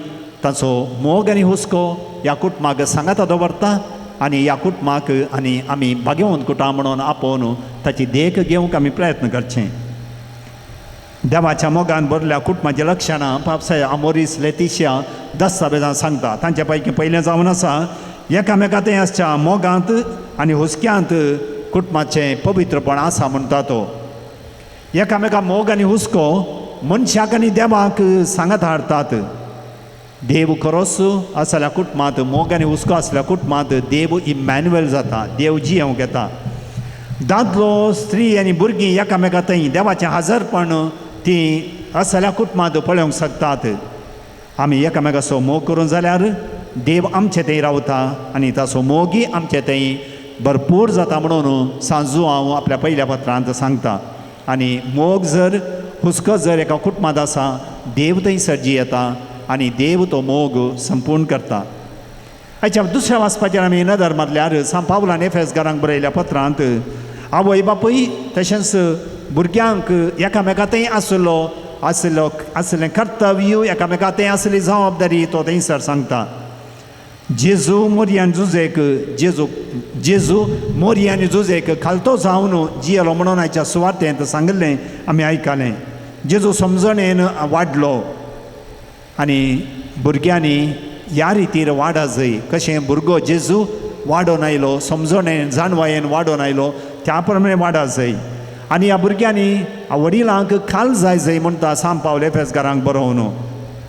ताचो मोग आनी हुस्को ह्या कुटुंबाक सांगाता दवरता आनी ह्या कुटुंबाक आनी आमी भाग्यवंत कुटुंब म्हणून आपोवन ताची देख घेवंक आमी प्रयत्न करचें. देवाच्या मोगान भरल्या कुटुंबाचीं लक्षणां पापसाय आमोरीस लेतिशिया दस्तावेजान सांगता. तांचे पैकी पयलें जावन आसा एकामेका तें आसच्या मोगांत आनी हुस्क्यांत कुटुंबाचें पवित्रपण आसा म्हणटा तो. एकामेका मोग आनी हुस्को मनशाक आनी देवाक सांगात हाडटात. देव खरोच आसल्या कुटुंबांत मोग आनी हुस्को आसल्या कुटुंबांत देव इमॅन्युएल जाता, देव जियेवंक येता. दादलो स्त्री आनी भुरगीं एकामेका थंय देवाचें हाजरपण ती असल्या कुटुंबांत पळोवंक शकतात. आमी एकामेकाचो मोग करून जाल्यार देव आमचे थंय रावता आनी ताचो मोगूय आमचे थंय भरपूर जाता म्हणून सांजू हांव आपल्या पयल्या पत्रांत सांगता. आनी मोग जर हुस्को जर एका कुटुंबांत आसा देव थंय सर्जी येता आनी देव तो मोग संपूर्ण करता. आयच्या दुसऱ्या वाचपाचेर आमी नदर मारल्यार सांत पावलान एफेसकारांक बरयल्या पत्रांत आवय बापूय तशेंच भुरग्यांक एकामेका थंय आसलो आसलो आसलें कर्तव्य, एकामेका थंय आसली जबाबदारी तो थंयसर सांगता. जेजू मोरयान जुजेक जेजू जेजू मोरयान जुजेक खालतो जावन जियेलो म्हणून आयच्या सुवातेंत सांगिल्लें आमी आयकलें. जेजू समजणेन वाडलो आनी भुरग्यांनी ह्या रितीर वाडा जाय. कशें भुरगो जेजू वाडोवन आयलो, समजणेन जाणवायेन वाडोवन आयलो त्या प्रमाणे वाडा जाय. आनी ह्या भुरग्यांनी वडिलांक खाल जाय जाय म्हणटा सांत पावल एफेसकारांक बरोवन.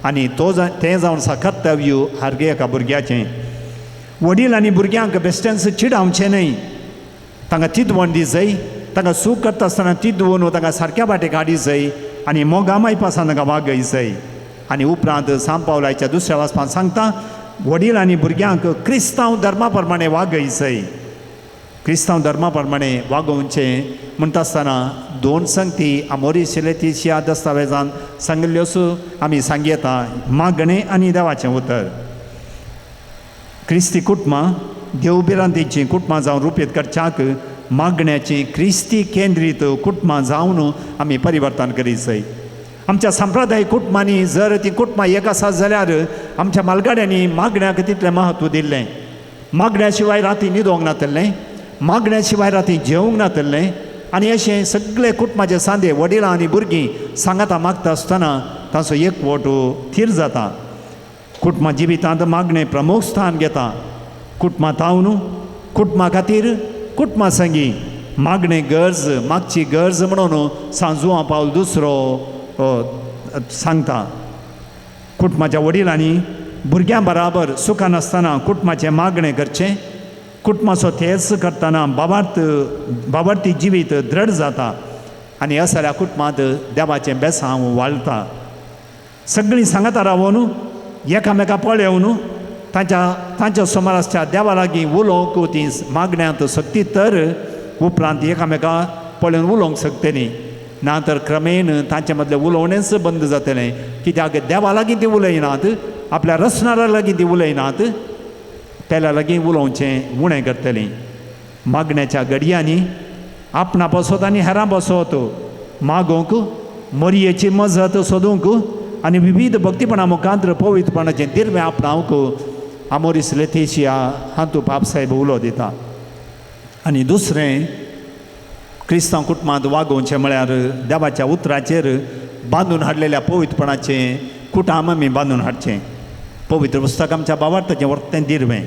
आनी तो तें जावन आसा कर्तव्य सारकें एका भुरग्याचें. वडील आनी भुरग्यांक बेश्टेंच चिडावचें न्हय, तांकां तिदवण दी जाय, तांकां सूख करता आसतना तिदवून तांकां सारक्या वाटेक हाडी जाय आनी मोगा मायपासान तांकां वागय जाय. आनी उपरांत सांत पावलाच्या दुसऱ्या वाचपांत सांगता वडील आनी भुरग्यांक क्रिस्तांव धर्मा प्रमाणे वागय जाय. क्रिस्तांव धर्मा प्रमाणे वागोवचें म्हणटा आसतना दोन संगती आमोरीस लेतिशिया दस्तावेजान सांगिल्ल्योच आमी सांगयता, मागणें आनी देवाचें उतर. क्रिस्ती कुटुंबां देवभिरांतीचीं कुटुंबां जावन रुपेत करच्याक मागण्याची क्रिस्ती केंद्रीत कुटुंबां जावन आमी परिवर्तन करीत जाय. आमच्या संप्रदायीक कुटुंबांनी जर ती कुटुंबां एक आसा जाल्यार आमच्या मालगाड्यांनी मागण्याक तितलें म्हत्व दिल्लें. मागण्या शिवाय राती न्हिदोंक नातलें, मागण्या शिवाय राती जेवंक नातलें. आनी अशें सगळे कुटुंबाचे सांदे वडिलां आनी भुरगीं सांगाता मागता आसतना तांचो एकवट थीर जाता. कुटुंबा जिवितांत मागणें प्रमुख स्थान घेता. कुटुंबां तावन कुटुंबा खातीर कुटुंबा संगी मागणें गरज मागची गरज म्हणून सांजुआ पावल दुसरो सांगता. कुटुंबाच्या वडिलांनी भुरग्यां बराबर सुखान आसतना कुटुंबाचें मागणें करचें. कुटुंबाचो तेज करतना बाबार्थ बाबार्थी जिवीत दृढ जाता आनी असल्या कुटुंबांत देवाचें बेसांव वाळटा. सगळीं सांगाता रावन एकामेका पळोवन तांच्या तांच्या सुमार आसच्या देवा लागीं उलोवंक ती मागण्यांत सक्ती तर उपरांत एकामेका पळोवन उलोवंक शकतलीं, ना तर क्रमेण तांचे मदलें उलोवणेंच बंद जातलें. कित्याक देवा लागीं ती उलयनात, आपल्या रचणारा लागीं ती उलयनात, पेल्या लागीं उलोवचें उणें करतलीं. मागण्याच्या घडयांनी आपणा पासत आनी हेरां पासत मागोवंक मोरयेची मजत सोदूंक आनी विविध भक्तीपणा मुखांत पवित्रपणाचें दिर्वें आपणावंक आमोरीस लेतिशिया हातूं बापसाहेब उलो दिता. आनी दुसरें क्रिस्तांव कुटुंबांत वागोवचें म्हळ्यार देवाच्या उतराचेर बांदून हाडलेल्या पवित्रपणाचें कुटाम आमी बांदून हाडचें. पवित्र पुस्तक आमच्या बाबार्थाचें वर्तें दिर्वें.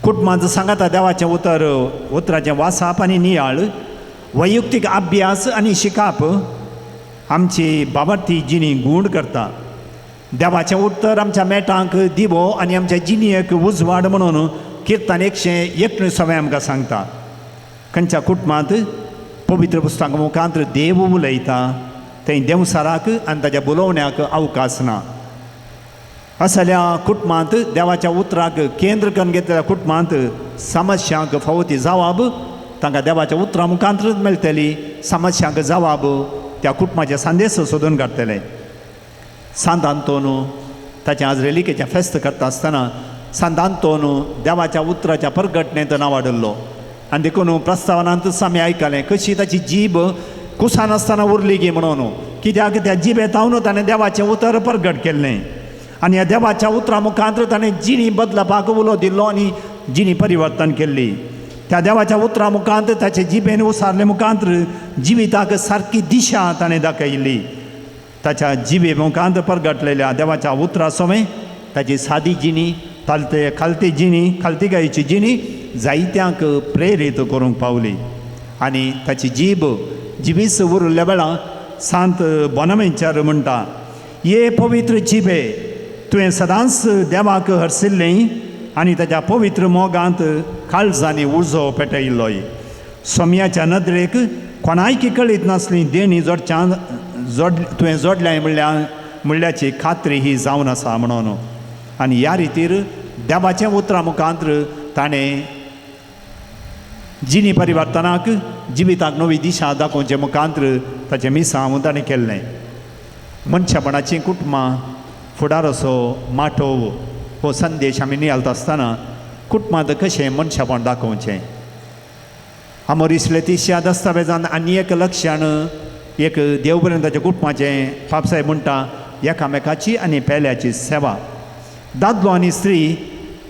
कुटुंबांत सांगाता देवाचें उतर उतराचें वाचप आनी नियाळ, वैयक्तीक अभ्यास आनी शिकप आमची बाबार्थी जिणी गूण करता. देवाचें उतर आमच्या मेटांक दिवो आनी आमच्या जिणेक उजवाड म्हणून किर्तन 119 आमकां सांगता. खंयच्या कुटुंबांत पवित्र पुस्तका मुखांत देव उलयता थंय देंवसाराक आनी ताच्या बोलोवण्याक अवकाश ना. असल्या कुटुंबांत देवाच्या उतराक केंद्र करून घेतलेल्या कुटुंबांत समस्यांक फावो ती जवाब तांकां देवाच्या उतरा मुखांतच मेळटली. समस्यांक जवाब त्या कुटुंबाचे संदेश सोदून काडटले. सांत आंतोन ताचें आज रेलिकेचें फेस्त करता आसतना सांत आंतोन देवाच्या उतराच्या परगटणेंत नांवाडल्लो आनी देखून प्रस्तावनांतच आमी आयकलें कशी ताची जीब कुसान आसतना उरली गी म्हणून, कित्याक त्या जिबे तावन ताणें देवाचें उतर परगट केल्लें आनी ह्या देवाच्या उतरा मुखांत ताणें जिणी बदलपाक उलो दिल्लो आनी जिणी परिवर्तन केल्ली. त्या देवाच्या उतरा मुखांत ताचे जिबेन उसारले मुखांत जिविताक सारकी दिशा ताणें दाखयल्ली. ताच्या जिवे मुखांत परगटलेल्या देवाच्या उतरा सोमें ताची सादी जिणी खालते खालती जिणी खालती जिणी जायत्यांक प्रेरीत करूंक पावली. आनी ताची जीब जिवीस उरिल्ल्या वेळा सांत बोनावेंचर म्हणटा, ये पवित्र जिबे तुवें सदांच देवाक हरसिल्लें आनी ताच्या पवित्र मोगांत काळजांनी उजो पेटयिल्लोय. सोम्याच्या नदरेक कोणायकी कळीत नासली देणी जोडच्यान जोड तुवें जोडल्याय म्हणल्याची खात्री ही जावन आसा म्हणून. आनी ह्या रितीर देवाच्या उतरां मुखांत ताणें जिणी परिवर्तनाक जिविताक नवी दिशा दाखोवचे मुखांत ताचें मिसांव ताणें केल्लें. मनशापणाचीं कुटुंबां फुडार असो माटोव हो संदेश आमी नियाळटा आसतना कुटुंबांत कशें मनशापण दाखोवचें. आमोरीस लेतिशिया दस्तावेजान आनी एक लक्षण एक देवपर्यंताच्या कुटुंबाचें पापसाहेब म्हणटा, एकामेकाची आनी पेल्याची सेवा. दादलो आनी स्त्री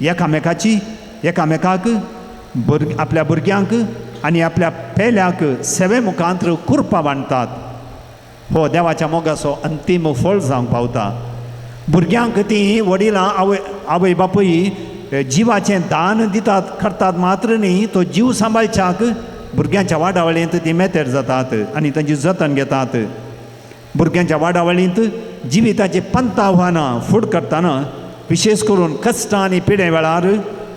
एकामेकाची एकामेकाक आपल्या भुरग्यांक आनी आपल्या पेल्याक सेवे मुखांत कुरपा बांदतात. हो देवाच्या मोगाचो अंतीम फळ जावंक पावता. भुरग्यांक ती वडिलां आवय आवय बापूय जिवाचें दान दितात करतात मात्र न्ही, तो जीव सांबाळच्याक भुरग्यांच्या वाडावळींत ती मेतेर जातात आनी तांची जतन घेतात. भुरग्यांच्या वाडावळींत जिविताची पंत आव्हानां फुड करतना विशेश करून कश्टां आनी पिडे वेळार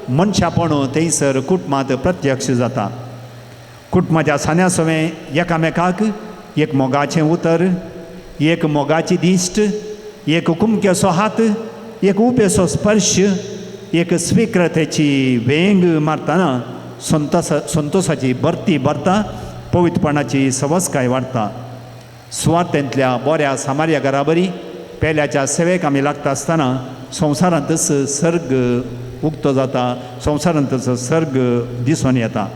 मनशापण थंयसर कुटुंबांत प्रत्यक्ष जाता. कुटुंबाच्या सान्या सवें एकामेकाक एक मोगाचें उतर, एक मोगाची दिश्ट, एक कुमक्याचो हात, एक उपेचो स्पर्श, एक स्विकृतेची वेंग मारतना संतोषाची भरती भरता, पवित्रपणाची सवसकाय वाडटा. सुवार्थेंतल्या बऱ्या सामार्या घराबरी पेल्याच्या सेवेक आमी लागता आसतना संवसारांतच सर्ग उक्तो जाता, संवसारांतच सर्ग दिसून येता.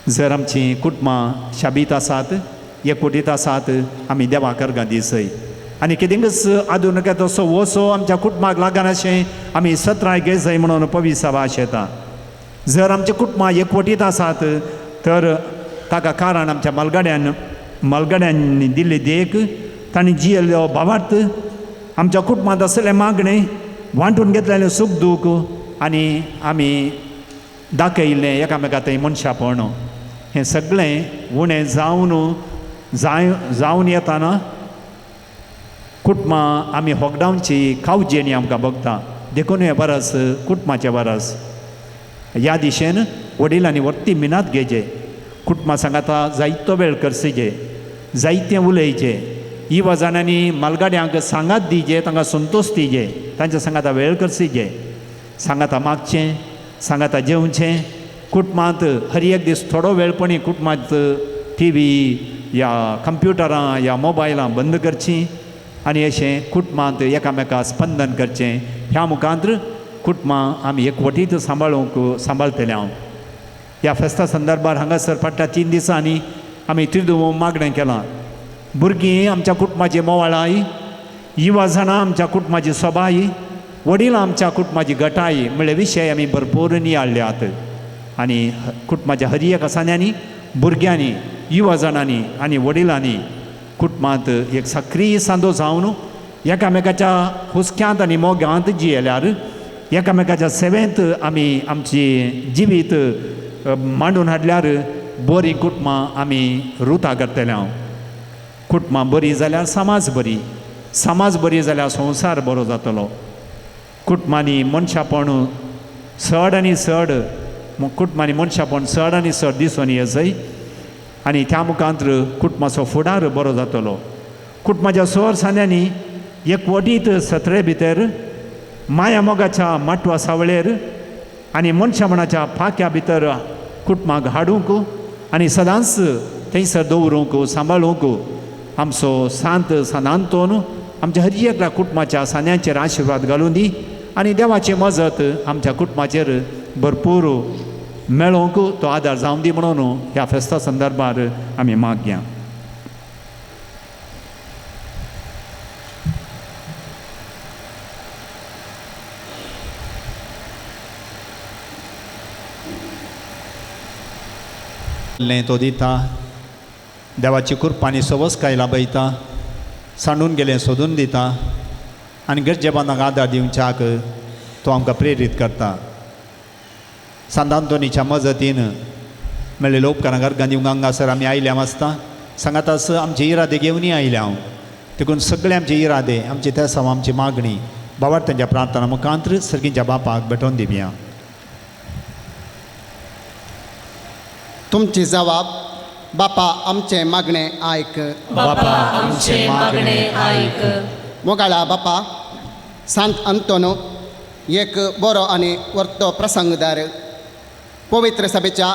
जर आमची कुटुंबां शाबीत आसात, एकवटीत आसात, आमी देवाक अर्गां दिसय. आनी कितेंच आधुनिक तसो वसो आमच्या कुटुंबाक लागनाशें आमी सत्राय घेजय म्हणून पवित्र भाश येता. जर आमची कुटुंबां एकवटीत आसात तर ताका कारण आमच्या मालगाड्यांनी दिल्ली देख, तांणी जियेल्लो भावार्थ, आमच्या कुटुंबांत आसलें मागणें, वांटून घेतलेलें सूख दूख आनी आमी दाखयिल्लें एकामेका थंय मनशापण, हें सगळें उणें जावन जावन येताना कुटुंबां आमी होगडावची कावजेणी आमकां भोगता. देखून हें बरस कुटुंबाचें बरस. ह्या दिशेन वडिलांनी व्हडटी मिनात घेवचे, कुटुंबा सांगाता जायतो वेळ करसीचे, जायतें उलयचें, युवा जाणांनी मालगाड्यांक सांगात दिजे, तांकां संतोश दिजे, तांच्या सांगाता वेळ करसीचे, सांगाता मागचें, सांगाता जेवचें. कुटुंबांत हर एक दीस थोडो वेळ पणी कुटुंबांत टी व्ही या कंप्युटरां या मोबायलां बंद करचीं आनी अशें कुटुंबांत एकामेका स्पंदन करचें. ह्या मुखांत कुटुंबां आमी एकवटीत सांबाळूंक सांबाळटले. हांव ह्या फेस्ता संदर्भार हांगासर फाटल्या 3 दिसांनी आमी त्रिदुमो मागणें केलां. भुरगीं आमच्या कुटुंबाची मोवाळाय, युवा जाणां आमच्या कुटुंबाची सोबाय, वडिलां आमच्या कुटुंबाची गटाय म्हळ्ळे विशय आमी भरपूर नियाळ्ळ्यात. आनी कुटुंबाच्या हर एका सान्यांनी, भुरग्यांनी, युवा जाणांनी आनी वडिलांनी कुटुंबांत एक सक्रीय सांदो जावन एकामेकाच्या हुस्क्यांत आनी मोगांत जियेल्यार एकामेकाच्या सेवेंत आमी आमची जिवीत मांडून हाडल्यार बरीं कुटुंबां आमी रुता करतले. हांव कुटुंबां बरी जाल्यार समाज बरी, समाज बरी जाल्यार संवसार बरो जातलो. कुटुंबांनी मनशापण चड आनी चड कुटुंबांनी मनशापण चड आनी चड दिसून येजय आनी त्या मुखांत कुटुंबाचो फुडार बरो जातलो. कुटुंबाच्या सोर सांद्यांनी एकवटीत सत्रे भितर माया मोगाच्या माटवा सावळेर आनी मनशापणाच्या पाक्या भितर कुटुंबाक हाडूंक आनी सदांच थंयसर दवरूंक सांबाळूंक आमचो सांत सांतांतोन आमच्या हर एकल्या कुटुंबाच्या सांद्यांचेर आशिर्वाद घालून दी आनी देवाची मजत आमच्या कुटुंबाचेर भरपूर मेळोवंक तो आदार जावं दी म्हणून ह्या फेस्ता संदर्भार आमी मागया. तो दिता देवाची कृपा आनी सवसकाय लाभयता. सांडून गेलें सोदून दिता आनी गरजेबांदांक आदार दिवच्याक तो आमकां प्रेरीत करता. सांत आंतोनीच्या मजतीन मेळ्ळेल्या उपकारांक अर्गां दिवंक हांगासर आमी आयल्या आसता. सांगाताच आमचे इरादे घेवनूय आयल्या हांव, देखून सगळे आमचे इरादे, आमचे तेसांव, आमची मागणी बाबार तांच्या प्रार्थना मुखांत्र सर्गीच्या बापाक भेटोवन दिवया. तुमची जबाब बापा आमचें मागणें आयक. बापा आमचें मागणें आयक. मोगाळा बापा, सांत आंतोनो एक बरो आनी वर्तो प्रसंगदार, पवित्र सभेच्या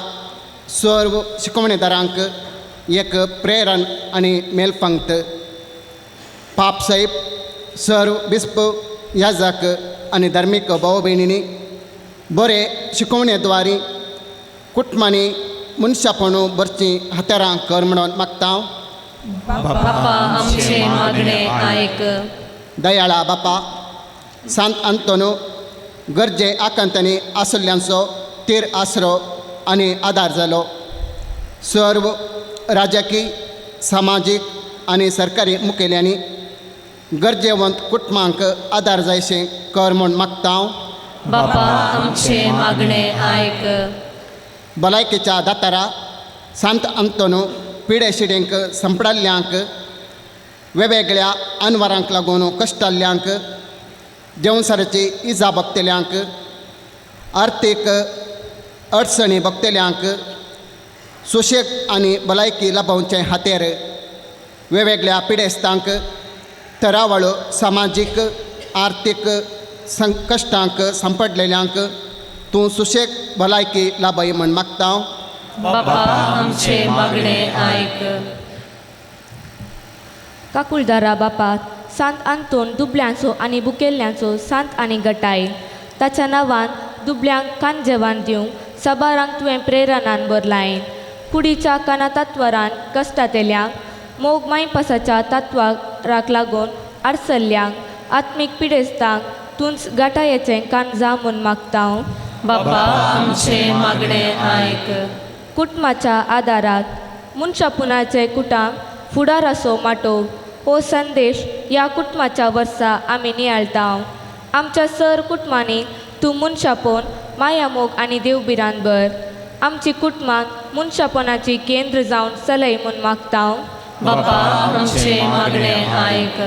सर्व शिकवणेदारांक एक प्रेरण आनी मेलपंक्त, पाप साहेब सर्व बिस्प याजक आनी धार्मीक भाव भयणींनी बरे शिकवणेद्वारी कुटुंबांनी मनशापण भरचीं हत्यारां कर म्हणून मागता. बापा आमचें मागणें आयक. दयाळा बापा, सांत आंतोनो गरजे आकांतांनी आसल्ल्यांचो तीर आसरो आनी आदार जालो. सर्व राजकीय, सामाजीक आनी सरकारी मुखेल्यांनी गरजेवंत कुटुंबांक आदार जायशें कर म्हूण मागता. बापा आमचें मागणें आयक. भलायकेच्या दातारा, सांत आंतोनो पिडे शिडेंक संपडल्ल्यांक, वेगवेगळ्या अनवरांक लागून कश्टाल्ल्यांक, देंवसाराची इजा भोगतल्यांक, आर्थीक अडचणी भोगतल्यांक सुशेग आनी भलायकी लाभोवचे खातीर, वेगवेगळ्या पिडेस्तांक, तरावळ सामाजीक आर्थीक संकश्टांक सांपडलेल्यांक तूं सुशेग भलायकी लाभय म्हूण मागता. बापा आमचें मागणें आयक. काकुळदारा बापा, सांत आंतोन दुबल्यांचो आनी बुकेल्ल्यांचो सांत आनी गटाय, ताच्या नांवान दुबल्यांक कान जेवण दिवंक साबारांक तुवें प्रेरणान भरलाय. कुडीच्या काना तत्वरान कश्टांतल्यांक, मोग मायपासाच्या तत्वाक लागून आडसल्ल्यांक, आत्मीक पिडेस्तांक तूंच गाटायेचें कान जा म्हूण मागता. बापा आमचें मागणें आयक. कुटुंबाच्या आदारात मनशापुणाचें कुटाम फुडार असो माटोव हो संदेश ह्या कुटुंबाच्या वर्सा आमी नियाळटा. आमच्या सर कुटुंबांनी तूं मनशापण, मायामोग आनी देवभिरांत भर. आमची कुटुंबां मनशापणाची केंद्र जावन चलय म्हूण मागता. बापा आमचें मागणें आयक.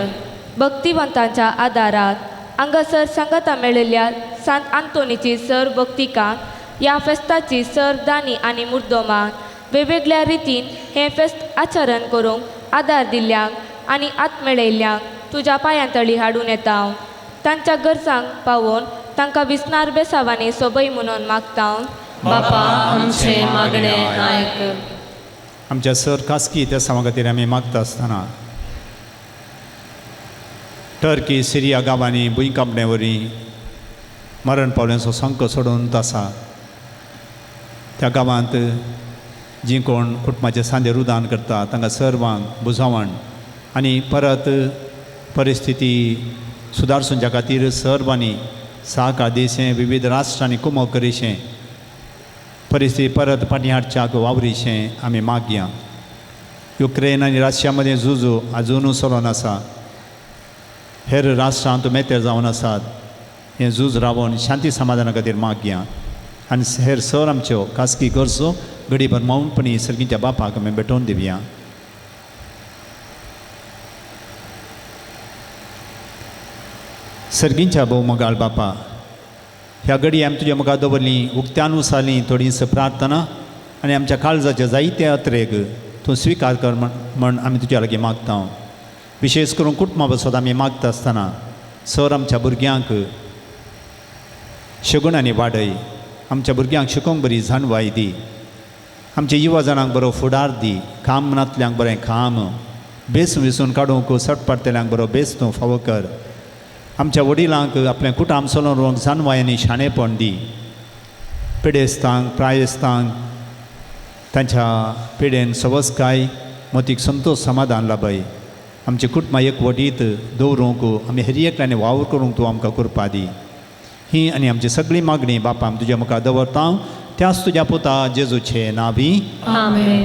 भक्तिवंतांच्या आदारात हांगासर सांगाता मेळिल्ल्या सांत आंतोनीची सर भक्तिका ह्या फेस्ताची सर दानी आनी मुर्दोमान वेगवेगळ्या रितीन हें फेस्त आचरण करूंक आदार दिल्ल्यांक आनी आत मेळयल्ल्यांक तुज्या पांयांतळी हाडून येता. तांच्या गरजांक पावोवन तांकां विसनार बेसावांनी सोबय म्हणून मागता. बापा आमचें मागणें आयक. आमच्या सर खासगी त्या खातीर आमी मागता आसतना टर्की, सिरिया गांवांनी भुंयकांपणे वरी मरण पावल्यांचो संक सोडून आसा. त्या गांवांत जीं कोण कुटुंबाचे सांदे रुदान करता तांकां सर्वांक बुजावण आनी परत परिस्थिती सुदारसुंच्या खातीर सर्वांनी सहकार दिशें, विविध राष्ट्रांनी कुमक करीशें, परिस्थिती परत फाटीं हाडच्याक वावरीशें आमी मागया. युक्रेन आनी रशिया मदें झुजू आजुनूय चलोन आसा. हेर राष्ट्रां मेतेर जावन आसात. हें झूज रावोन शांती समाधाना खातीर मागया आनी हेर सर आमच्यो खासगी गरजो घडीभर मौनपणी सर्गीच्या बापाक आमी भेटोवन दिवया. सर्गींच्या भोव मोगाळ बापा, ह्या घडी आमी तुज्या मुखार दवरली उक्त्यान उसाली थोडीस प्रार्थना आनी आमच्या काळजाचे जायते अत्रेग तूं स्विकार कर म्हण आमी तुज्या लागीं मागता. विशेश करून कुटुंबा बसत आमी मागता आसतना सर आमच्या भुरग्यांक शगुणांनी वाडय, आमच्या भुरग्यांक शिकोवंक बरी जाणवाय दी, आमच्या युवा जाणांक बरो फुडार दी, काम नातल्यांक बरें काम, बेस विसून काडूंक सटपाटतल्यांक बरो बेस तूं फावो कर. आमच्या वडिलांक आपलें कुटाम चलोवन व्हरूंक जाणवाय आनी शाणेपण दी. पिडेस्तांक, प्रायेस्तांक तांच्या पिडेन सवसकाय, मतीक संतोश समाधान लाभय. आमची कुटुंबां एकवटीत दवरूंक आमी हेर एकल्यानी वावर करूंक तूं आमकां करपा दी. ही आनी आमची सगळी मागणी बापा आमी तुज्या मुखार दवरता, त्याच तुज्या पुता जेजूचे नांवी. आमेन.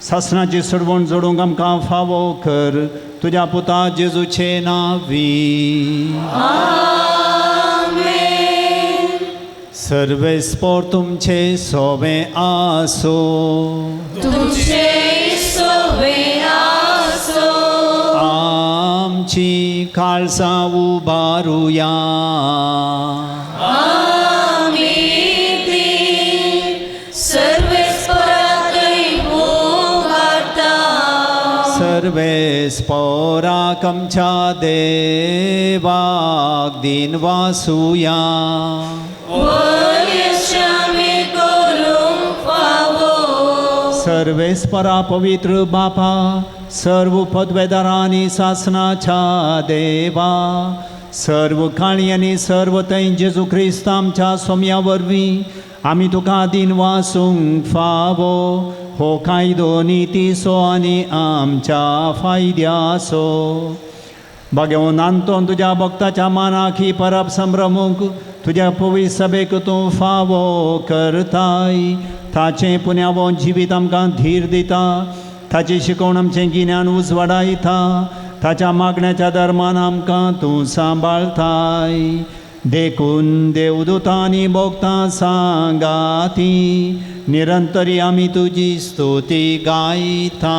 सासणाची सोडवण जोडूंक आमकां फावो कर तुज्या पुता जेजूचे नांवी. सर्वेस्पोर तुमचे सोवे आसो. तुमचे सोवे आसो. आमची काळसां उबारुया. आमी ती सर्वेस्पोराकय उबारता. सर्वेस्पोराक आमच्या देवाक दिन वासुया. सर्वेस्परा पवित्र बापा सर्व पदवेदारांनी सासनाच्या देवा सर्व काळयांनी सर्व थंय जेजू क्रिस्त आमच्या सोम्या वरवीं आमी तुका दिन वासूंक फावो हो कायदो नितीचो आनी आमच्या फायद्याचो. भाग्यवंत आंतोन तुज्या भक्ताच्या मानाक ही परब संभ्रमूंक तुज्या पवित्र सभेक तूं फावो करताय. ताचें पुण्यावो जिवीत आमकां धीर दिता. ताची शिकवण आमचें गिन्यान उजवाडायता. ताच्या मागण्याच्या धर्मान आमकां तूं सांबाळताय. देखून देवदूतांनी भोगतां सांगाती निरंतरी आमी तुजी स्तुती गायता.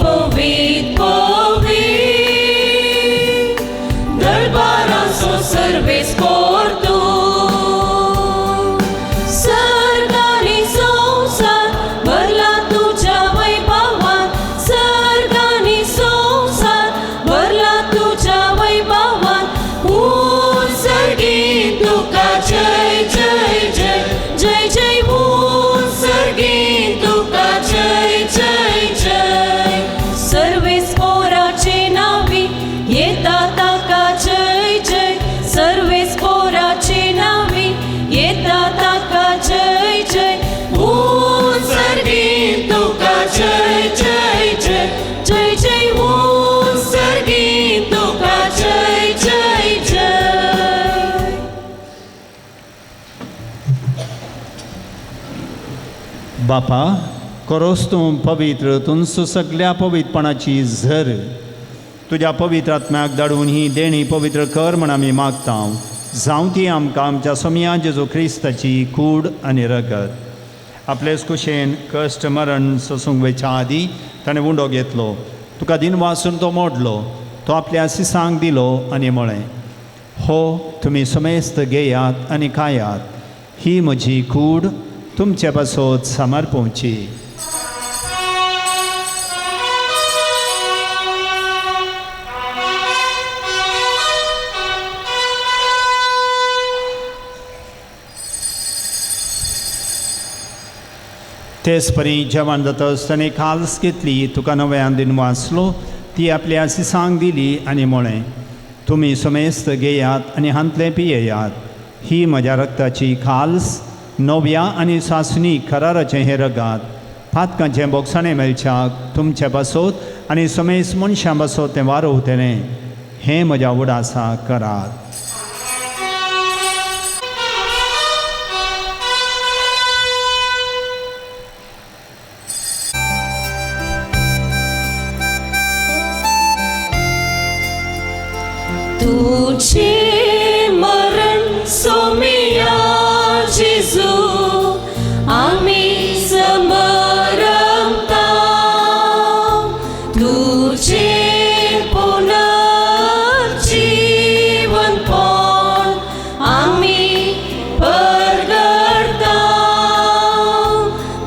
पवीत पवीत दरबाराचो सर्वेस्पोर तूं. सर्गानी संवसार भरला तुज्या वैभवान. सर्गानी संवसार भरला तुज्या वैभवान. ऊंच सर्गीन तुका जय जय जय जय जय. ऊंच सर्गीन तुका जय जय जय. सर्वेस्पोराचे नावी येता ताका जय जय. सर्वेस्पोराचे नावी येता ताका जय जय. ऊंच सर्गीन तुका जय जय जय जय जय. ऊंच सर्गीन तुका जय जय जय. बापा करोस तूं पवित्र तुमचो सगल्या पवित्रपणाची झर तुज्या पवित्र आत्म्याक धाडून ही देणी पवित्र कर म्हण आमी मागता. जावं ती आमकां आमच्या सोमया जेजू क्रिस्ताची कूड आनी रगत. आपलेच कुशेन कश्ट मरण सोसूंक वयच्या आदीं ताणें उंडो घेतलो. तुका दिन वासून तो मोडलो. तो आपल्या सिसांक दिलो आनी म्हळें, हो तुमी समेस्त घेयात आनी खायात. ही म्हजी कूड तुमचे पासत समर्पोवची. तेच परी जेवण जातच ताणें खाल्स घेतली. तुका नव्यान दिन वाचलो. ती आपल्या सिसांक दिली आनी म्हळें, तुमी समेस्त घेयात आनी हांतलें पियेयात. ही म्हज्या रक्ताची खाल्स नव्या आनी सासणी कराराचें हें रगात. पातकांचें बोगसाणें मेळच्याक तुमचे पासत आनी समेस्त मनशां पासत तें वारोवतलें. हें म्हज्या उडासा करात. तुझे मरण सोमिया जेजू आमी समरमता. तुझे पुनर्जीवनपण आमी परगडता.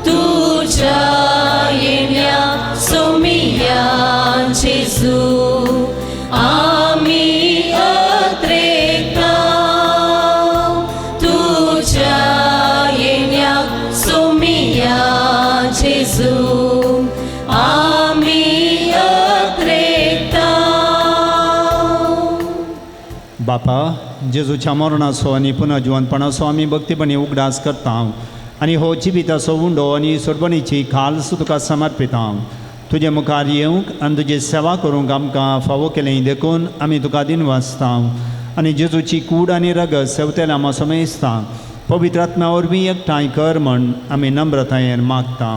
तुझ्या येण्या सोमिया जेजू आमी अत्रेता. तुझ्या येण्या सोमिया जेजू आमी अत्रेता. बापा जेजूच्या मरणाचो आनी पुनर्जिवनपणाचो आमी भक्तीपणी उगडास करता आनी हो जिविताचो उंडो आनी सोडवणीची खाल्स तुका समर्पिता. तुजे मुखार येवंक आनी तुजी सेवा करूंक आमकां फावो केलें देखून आमी तुका दिनवासता आनी जेजूची कूड आनी रगत सेवतेल्या आमा समेस्ता पवित्र आत्म्या वरवीं एकठांय कर म्हण आमी नम्रतायेन मागता.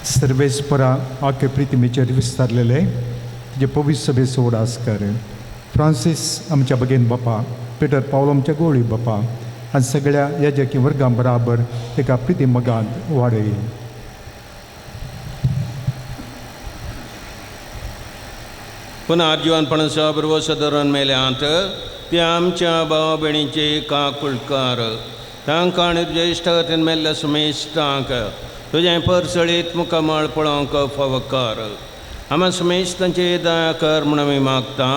सर्वेस्परा आखे प्रितिमेचेर विस्तारलेले तुजे पवित्र सभेचो उडास कर. फ्रांसीस आमच्या बगेन बापा, पिटर पावलो आमच्या गोळी बापा आनी सगळ्या याजकी वर्गां बराबर एका प्रिती मगांत वाडय. पुनर्जीवनपण सब्रवस धरून मेल्यांत ते आमच्या भाव भयणीचे काकुळकार तांकां आनी तुज्या इश्टागतीन मेल्ल्या सुमेस्तांक तुजें परसळीत मुखामळ पळोवंक फावकार. आमा सुमेस्तांची दया कर म्हूण आमी मागता.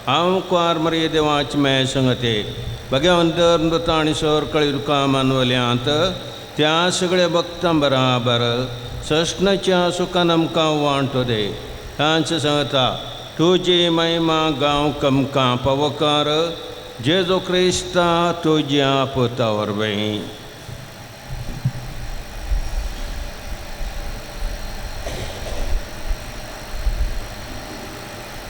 हांव कुवार मरिये देवाचे मे संगते भगवंत मृत आनी सोर कळी तुका मानवल्यांत त्या सगळ्या भक्तां बराबर सस्नाच्या सुखान आमकां वांटो दे. तांचे सांगता तुजी महिमा गांव आमकां पावकार जेजू क्रिस्ता तुज्या पुता वरवीं.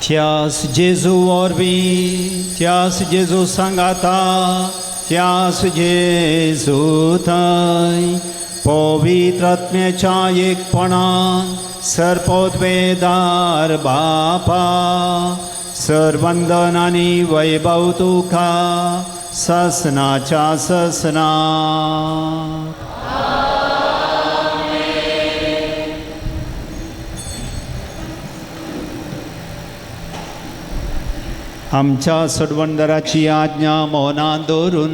त्यास जेजू वरवीं, त्यास जेजू सांगाता, त्यास जेजू थंय पवित्र आत्म्याच्या एकपणान सर्पोद्वेदार बापा सरवंदन आनी वैभव तुका ससनाच्या ससना. आमच्या सोडवणदाराची आज्ञा मौनान दवरून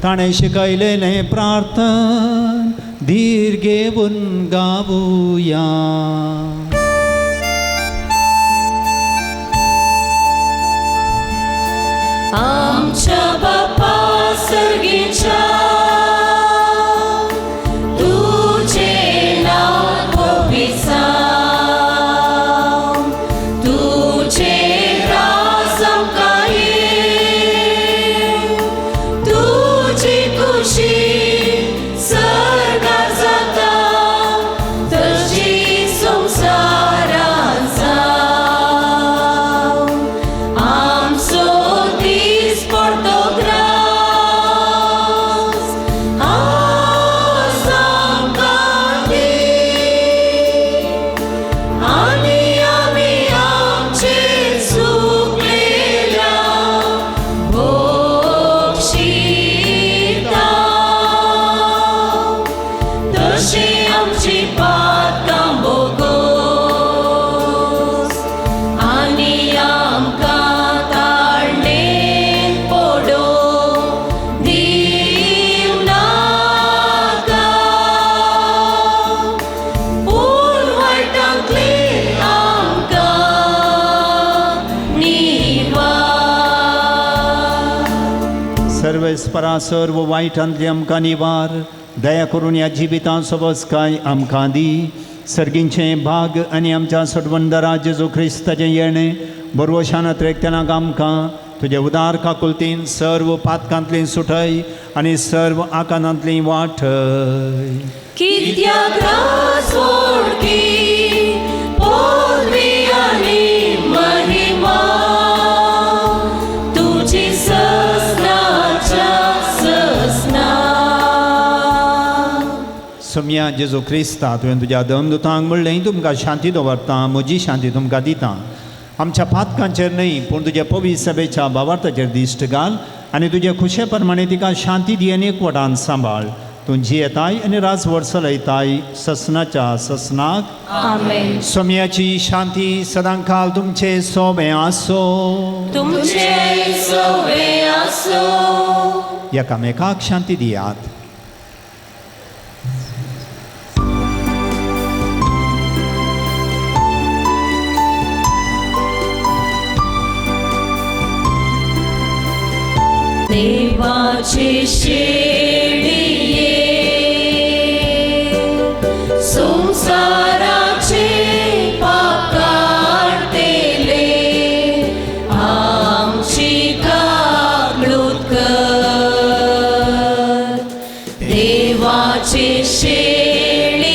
ताणें शिकयलेलें प्रार्थन धीर घेवन गावुया. आमच्या बापा सर्गीच्या तुझे नाव पवित्र, तुझे राज आमकां ये, तुजी खुशी सर्गार जाता तशी संवसारांत जावं. आमचो दीस पडतो ग्रास आज आमकां दी आनी आमी आमचे चुकलेल्या बक्षिता तशी आमची पातकां बोगोस आनी आमकां ताळणेन पडोवंक दिवं नाका, पूण वायटांतलें आमकां निवार. सर्वेस्परा सर्व वायटांतली आमकां निवार, दया करून ह्या जिवितांत सोबसकाय आमकां दी. सर्गींचें भाग आनी आमच्या सोडवणदारा जेजू क्रिस्ताचें येणें बरवशान त्रेकतनाक आमकां तुजे उदार काकुलतीन सर्व पातकांतली सुटय आनी सर्व आकांतांतली वाटय. कित्याक रास वोडकी पदवी आनी महिमा तुजी ससनाच्या ससना. सोम्या जेजू क्रिस्ता तुवें तुज्या दमदुतांक म्हणलें तुमकां शांती दवरता, म्हजी शांती तुमकां दिता. आमच्या पातकांचेर न्हय पूण तुज्या पवित्र सभेच्या भावार्थाचेर दिश्ट घाल आनी तुजे खुशे प्रमाणे तिका शांती दी आनी एकवटान सांबाळ. तूं जियेताय आनी राजवट चलयताय ससनाच्या ससनाक. आमेन. सोम्याची शांती सदांकाल तुमचे सोबे आसो. तुमचे सोबे आसो. एकामेकाक शांती दियात. देवाचे शेळये संवसाराचे पाप काडटले आमची काकळूत कर. देवाचे शेळये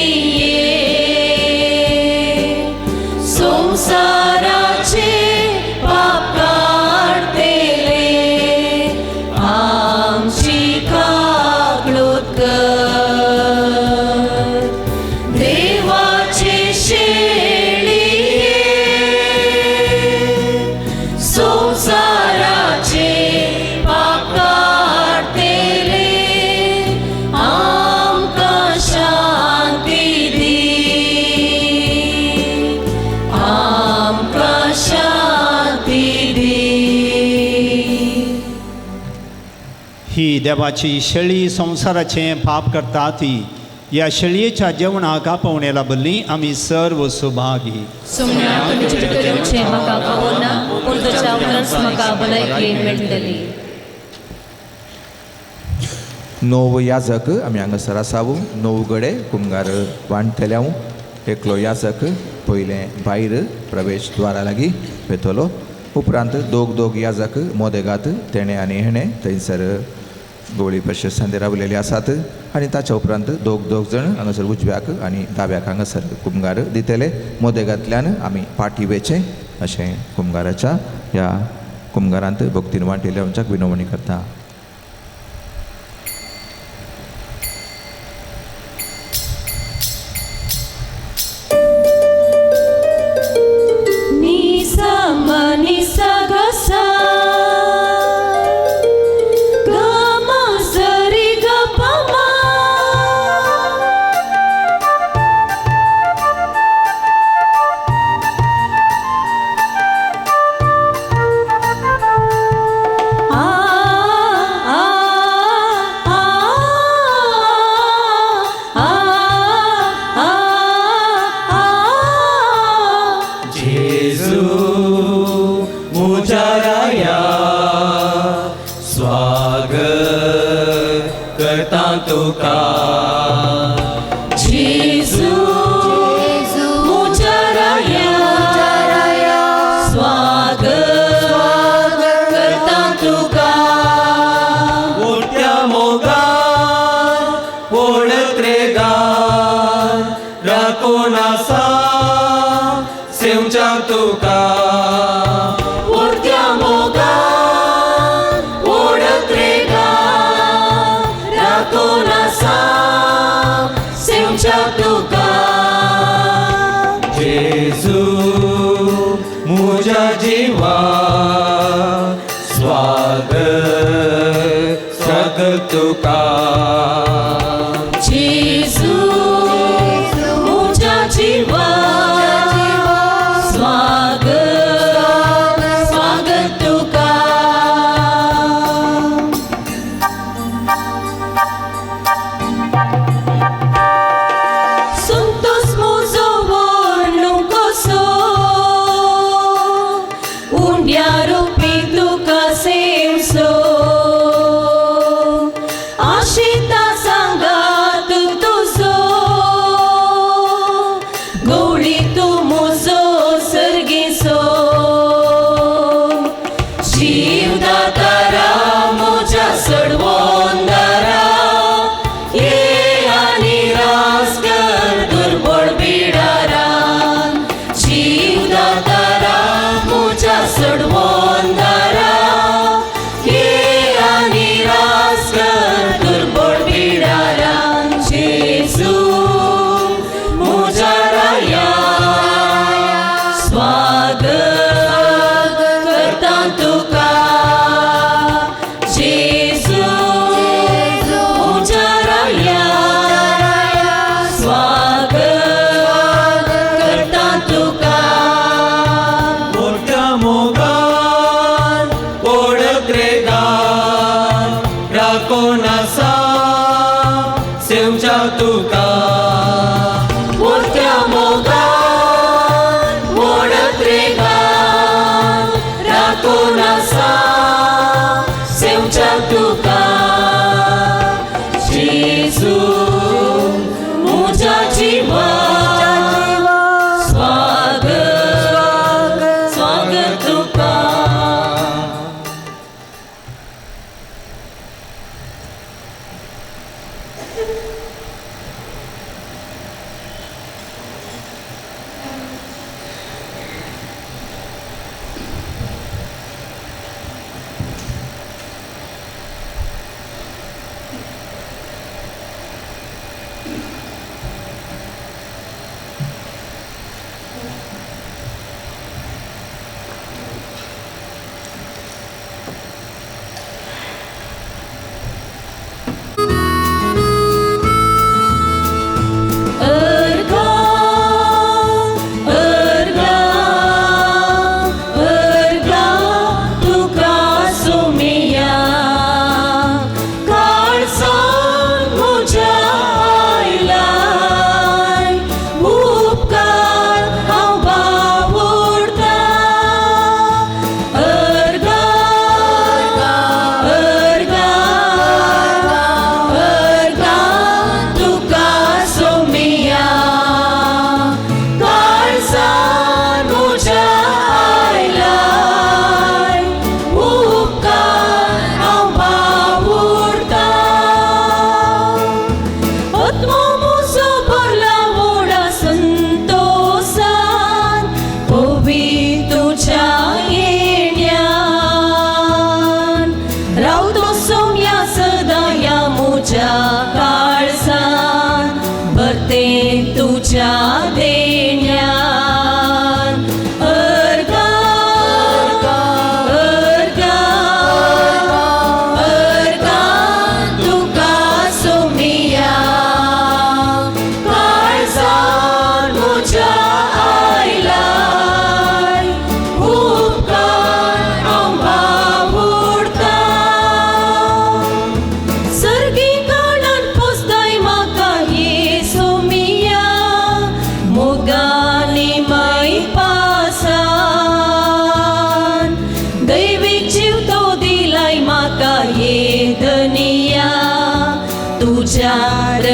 ही देवाची शेळी संवसाराचें पाप करता ती ह्या शेळयेच्या जेवणाक आपोवणे लाबल्ली आमी सर्व सुभागी. सुमण्या तुमचे भितर येवचें म्हाका फावना, पूण तुज्या उपरांत म्हाका भलायकी मेळटली. णव याजक आमी हांगासर आसाव. 9 गडे कुमगार वांटतल्याव. एकलो याजक पयलें भायर प्रवेश द्वारा लागीं वेतलो. उपरांत दोग दोग याजक मोदेगात तेणें आनी हेणें थंयसर गोळी प्रशस्तांत रावलेले आसात आनी ताच्या उपरांत दोग दोग जण हांगासर उजव्याक आनी दाव्याक हांगासर कुमगार दितले. मोदेगांतल्यान आमी पाटी वेचें अशें कुमगाराच्या ह्या कुमगारांत भक्तीन वांटिल्ल्या आमच्याक विनवणी करता.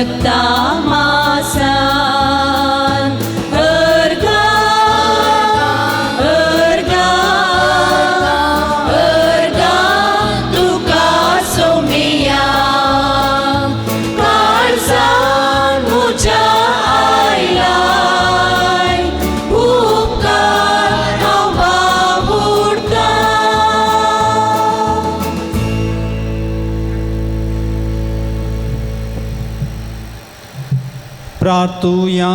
रक्ता मासान अर्गा अर्गा अर्गा तुका सोमिया काळजान म्हज्या आयलाय उपकार हांव बाबुडटा. प्रार्थुया.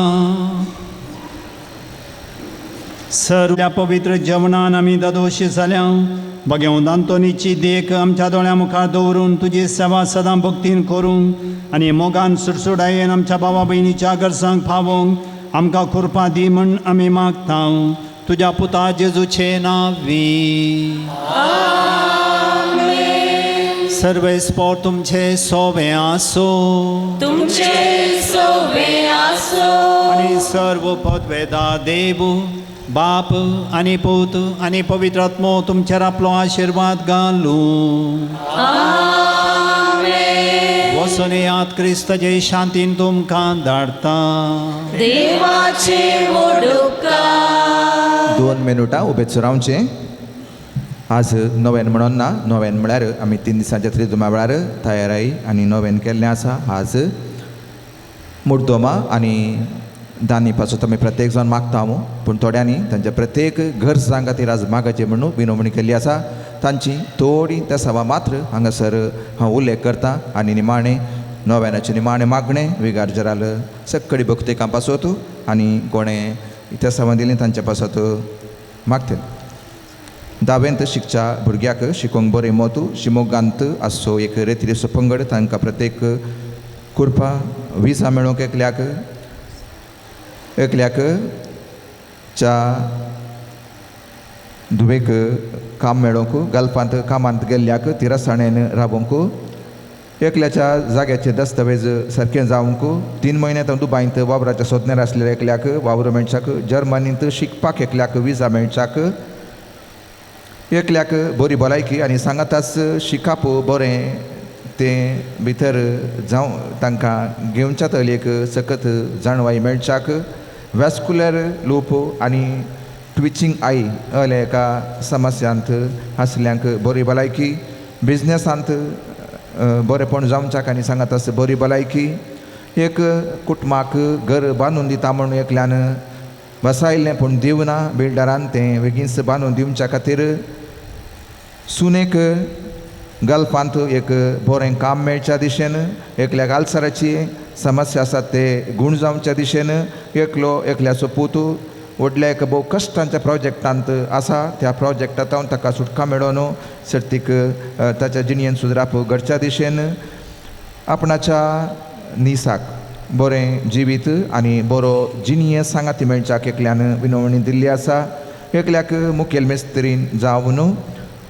सर्व पवित्र जेवणान आमी दादोशी जाल्या. भगवंत आंतोनीची देख आमच्या दोळ्या मुखार दवरून तुजी सेवा सदां भक्तीन करूंक आनी मोगान सुडसुडायेन आमच्या भावा भयणीच्या गरजांक पावोवंक आमकां कृपा दी म्हूण आमी मागता तुज्या पुता जेजूचे नांवी. सर्वेस्पोर तुमचे सोवे आसो तुमचे सोवे आसो. आनी सर्व पदवेदा देव बाप आनी पूत आनी पवित्र आत्मो तुमचेर आपलो आशिर्वाद घालूं. आमेन. वचून येयात, क्रिस्ताचे शांतीन तुमकां धाडटा. देवाचे व्हड उपकार. 2 मिनुटां उबेच रावचें. आज नोवेन म्हणून ना, नोवेन म्हळ्यार आमी 3 दिसांच्या त्रिदुमा वेळार तयाराय आनी नोवेन केल्लें आसा. आज मुर्दोमा आनी दानी पासून आमी प्रत्येक जाण मागता पूण थोड्यांनी तांच्या प्रत्येक गरजां खातीर आज मागाचें म्हणून विनवणी केल्ली आसा. तांची थोडी त्या सभा मात्र हांगासर हांव उल्लेख करता आनी निमाणें नोवेनाचें निमाणें मागणें विगार जराल सक्कडी भक्तिकां पासत आनी कोणें त्या सभा दिली तांच्या पासत मागतले. धावेंत शिकच्या भुरग्याक शिकोवंक बरें मोतू शिमोगांत आसचो एक रेतिरेचो पंगड तांकां प्रत्येक कुरपा विजा मेळोवंक एकल्याक एकल्याक च्या धुवेक काम मेळोवंक गल्फांत कामांत गेल्ल्याक तिरसाणेन रावोवंक एकल्याच्या जाग्याचे दस्तावेज सारकें जावंक 3 म्हयने दुबायंत वावराच्या सोदनेर आसलेल्या एकल्याक वावर मेळच्याक जर्मनींत शिकपाक एकल्याक विजा मेळच्याक एकल्याक बरी भलायकी आनी सांगाताच शिकप बरें तें भितर जावं तांकां घेवच्या तकलेक सकत जाणवाय मेळच्याक वॅस्कुलर लूप आनी ट्विचिंग I अल्या एका समस्यांत आसल्यांक बरी भलायकी बिजनेसांत बरेंपण जावच्याक आनी सांगाताच बरी भलायकी एक कुटुंबाक घर बांदून दिता म्हणून एकल्यान बसायल्लें पूण दिवना बिल्डरान तें बेगीनच बांदून दिवच्या खातीर सुनेक गल्फांत एक बरें काम मेळच्या दिशेन एकल्याक आल्सराची समस्या आसा ते गूण जावच्या दिशेन एकलो एकल्याचो पूत व्हडल्या एक भोव कश्टांच्या प्रोजेक्टांत आसा त्या प्रोजेक्टांत ताका सुटका मेळोवन सर्तीक ताच्या जिणेन सुदराप घडच्या दिशेन आपणाच्या निसाक बरें जिवीत आनी बरो जिणये सांगाती मेळच्याक एकल्यान विनवणी दिल्ली आसा. एकल्याक मुखेल मिस्त्रीन जावन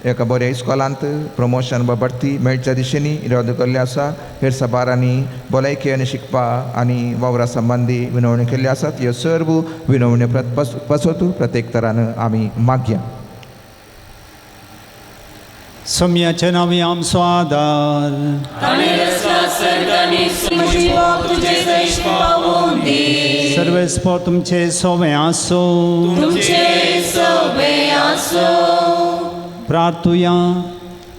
एका बऱ्या इस्कॉलांत प्रमोशन वा बढती मेळच्या दिशेनी इरादो केल्ले आसा. हेर साबारांनी भलायकी आनी शिकपा आनी वावरा संबंदी विनवणी केल्ली आसात. ह्यो सर्व विनवण्यो पासत प्रत्येक तरान आमी मागया. सोम्याचे नांवी आमचो आदार सर्वेस्पोर तुमचे सोवे आसो. प्रार्थुया.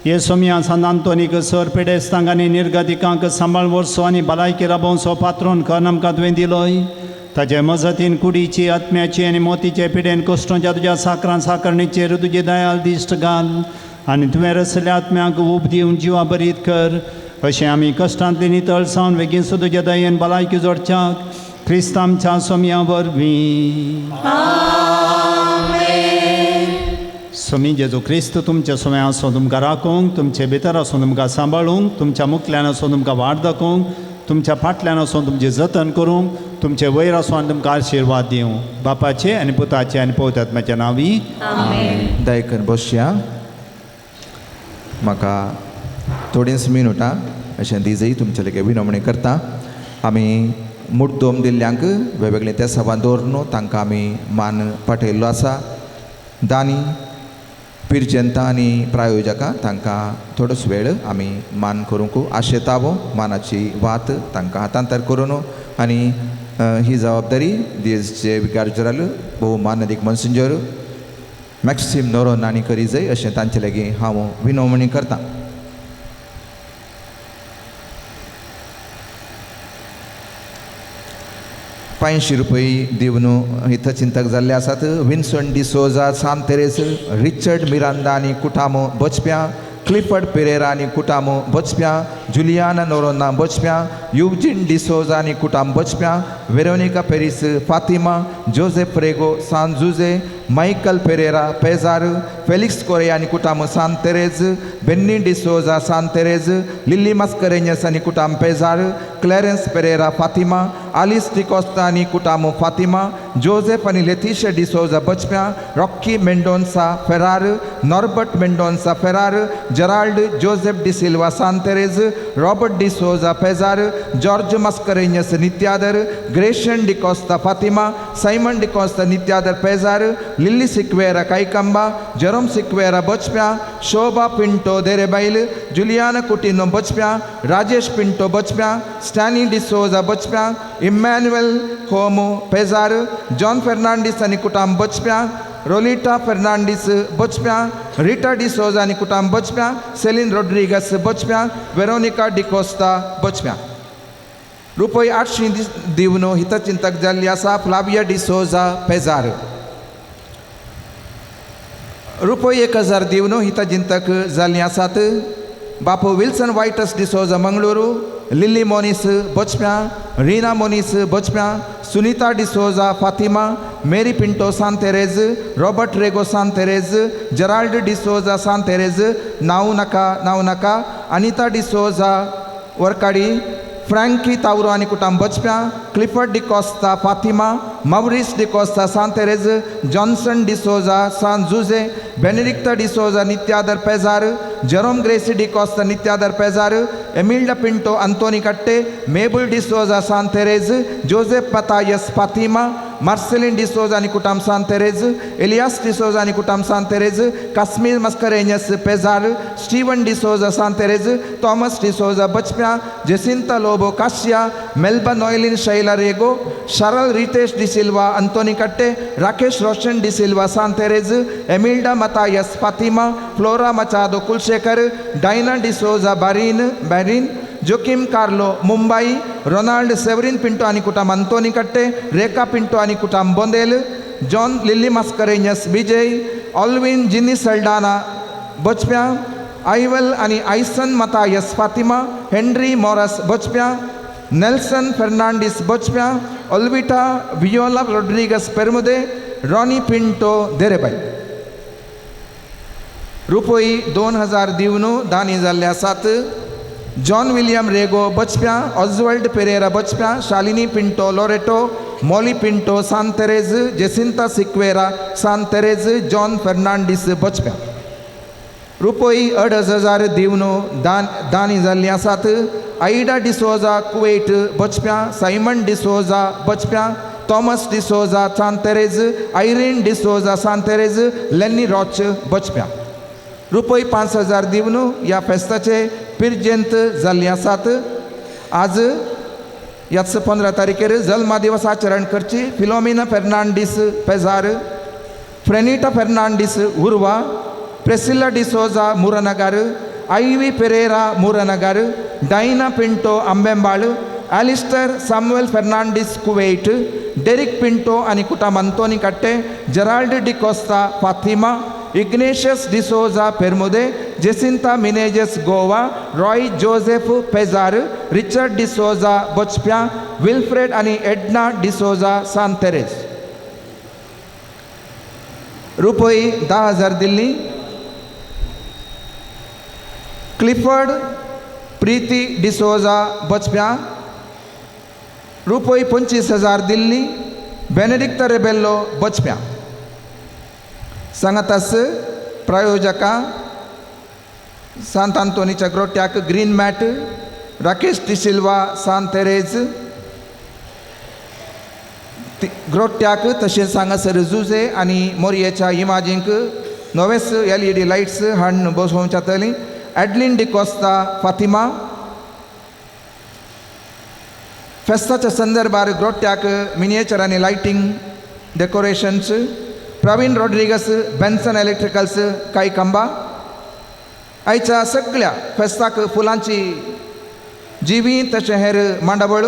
हे सोम्या सांत आंतोनीक सर पिडेस्तांक आनी निर्गतिकांक सांबाळ वर्सो आनी भलायकी राबोवचो पात्रोन करून आमकां तुवें दिलोय. ताचे मजतीन कुडीची आत्म्याची आनी मोतीचे पिडेन कश्टोंच्या तुज्या साकरान साकरणीचेर तुजी दयाल दिश्ट घाल आनी तुवें रसल्या आत्म्याक ऊब दिवन जिवा बरीत कर. अशें आमी कश्टांतली नितळसावन बेगीनसो तुज्या दयेन भलायकी जोडच्याक क्रिस्त आमच्या सोम्या वरवीं. सोमी जेजू क्रिस्त तुमच्या सोम्या आसून तुमकां राखूंक, तुमचे भितर आसून तुमकां सांबाळूंक, तुमच्या मुखल्यान आसून तुमकां वाट दाखोवंक, तुमच्या फाटल्यान आसून तुमचें जतन करूंक, तुमचे वयर आसून आनी तुमकां आशिर्वाद दिवं. बापाचे आनी पुताचे आनी पवित्र आत्म्याच्या नांवी आमेन. दयकर बसया. म्हाका थोडींच मिनुटां अशें दिजय तुमचे लागीं विनवणी करता. आमी मुड्डोम दिल्ल्यांक वेगवेगळे त्या सभां दवरून तांकां आमी मान पाठयल्लो आसा. दानी पिरजंता आनी प्रायोजकां तांकां थोडोच वेळ आमी मान करूंक आशेतावो मानाची वात तांकां हातांतर करून आनी ही जबाबदारी देशचे विकार जनरल भोवमानदीक मनसिंजर मॅक्सिम नोरोन आनी करी जाय अशें तांचे लागीं हांव विनवणी करतां. पांयशीं रुपये दिवन हितचिंतक जाल्ले आसात. Vinson D'Souza Sant Teresa, Richard Miranda आनी कुटामो बचप्यां, क्लिफर्ड पेरेरा आनी कुटामो बचप्यां, जुलियाना नोरोना बचप्यां, युजीन डिसोजा आनी कुटाम बचप्यां, Veronica Paris Fatima, Joseph Rego San Jose, Michael Pereira Pejar, Felix Correa आनी कुटाम Sant Teresa, Benny D'Souza Sant Teresa, Lily Mascarenhas आनी कुटाम पेजार, क्लॅरन्स पेरेरा फातिमा, आलिस डिकोस्ता आनी कुटाम फातिमा, जोसेफ आनी लेतिशा D'Souza बचप्यां, Rocky Mendonca Ferrer, Norbert Mendonca Ferrer, Gerald Joseph D'Silva Sant Teresa, Robert D'Souza Pejar, George Mascarenhas Nityadar, Grecian D'Costa Fatima, Simon D'Costa Nityadar Pejar, Lily Sequeira Kaikamba, Jerome Sequeira Bachpyan, Shobha Pinto Derebail, Juliana Coutinho Bachpyan, Rajesh Pinto Bachpyan, Stany D'Souza Bachpyan, Emmanuel Homo Pejar, John Fernandes आनी कुटाम बचप्यां, रोलिटा फर्नांडीस बचप्यां, रिटा डिसोजा आनी कुटाम बचप्यां, Celine Rodrigues बचप्यां, Veronica D'Costa बचप्यां. रुपय 800 दिवन हितचिंतक जाल्ली आसा Flavia D'Souza पेजार. रुपय 1000 दिवन हितचिंतक जाल्ली आसात Bapu Wilson Vitus D'Souza Mangaluru, Lily Moniz Bachpyan, Reena Moniz Bachpyan, Sunita D'Souza Fatima, Mary Pinto Sant Teresa, Robert Rego Sant Teresa, Gerald D'Souza Sant Teresa, नाव नाका नाव नाका, अनिता डिसोजा वरकाडी, फ्रँकी तावरो आनी कुटाम बचप्यां, Clifford D'Costa Fatima, Maurice D'Costa Sant Teresa, Johnson D'Souza San Jose, Benedicta D'Souza Nityadar Pejar, Jerome Gracy D'Costa Nityadar Pejar, Emilda Pinto Anthony Katte, Mabel D'Souza Sant Teresa, Joseph Mathias Fatima, Marcelin D'Souza आनी कुटाम सांतेरेज, एलियास डिसोजा आनी कुटाम Sant Teresa, Kashmir Mascarenhas Pejar, Steven D'Souza Sant Teresa, Thomas D'Souza Bachpyan, Jacinta Lobo Kashya, Melba Noelin Shaila Rego, Sharal Ritesh D'Silva Anthony Katte, Rakesh Roshan D'Silva Sant Teresa, Emilda Mathias Fatima, Flora Machado Kulshekar, Diana D'Souza Barin Barin, Joachim Carlo Mumbai, Ronald Severin Pinto आनी कुटाम अंतोनी कट्टे, रेखा पिंटो आनी कुटाम Bondel, John Lily Mascarenhas Vijay, Alvin Jini Saldanha Bachpyan, Ivel आनी आयसन मतायस फातिमा, हेनरी मॉरस बचप्यां, नेल्सन फर्नांडीस बचप्यां, ओल्विटा वियोला रोड्रिगस पेरमुदे, रॉनी पिंटो देरेबाई. रुपय 2000 दिवन दानी जाल्ले आसात John William Rego Bachpyan, Oswald Pereira Bachpyan, Shalini Pinto Loreto, Molly Pinto Sant Teresa, Jacinta Sequeira Sant Teresa, John Fernandes Bachpyan. रुपय 2500 दिवन दानी जाल्ली आसात Aida D'Souza Kuwait Bachpyan, Simon D'Souza Bachpyan, Thomas D'Souza Sant Teresa, Irene D'Souza Sant Teresa, Lenny Roach Bachpyan. रुपय 5000 दिवन ह्या फेस्ताचे पिरजेंत जाल्ली आसात. आज ह्याच 15 तारखेर जल्मा दिवस आचरण करची Philomena Fernandes Pejar, Frenita Fernandes Urva, Priscilla D'Souza Muranagar, Ivy Pereira Muranagar, Diana Pinto Ambembal, Alistair Samuel Fernandes Kuwait, Derek Pinto आनी कुटाम Anthony Katte, Gerald D'Costa Fatima, Ignatius D'Souza Permude, Jacinta Menezes Goa, Roy Joseph Pejar, Richard D'Souza Bachpyan, Wilfred आनी Edna D'Souza सांतेरेज. रुपय 10,000 दिल्ली Clifford Preeti D'Souza बचप्यां. रुपय 25,000 दिल्ली बेनेडिक्ता रेबेल्लो बचप्यां. सांगातास प्रायोजका सांत आंतोनीच्या ग्रोट्याक green mat, Rakesh D'Silva Sant Teresa ग्रोट्याक, तशेंच हांगासर जुजे आनी मोरयेच्या इमाजींक नवेच LED lights हाडून बसोवंक जातली. एडलीन डिकोस्ता फातिमा फेस्ताच्या संदर्भार ग्रोट्याक मिनिएचर आनी lighting decorations Praveen Rodrigues Benson electricals Kaikamba. आयच्या सगळ्या फेस्ताक फुलांची जिवी तशें हेर मांडावळ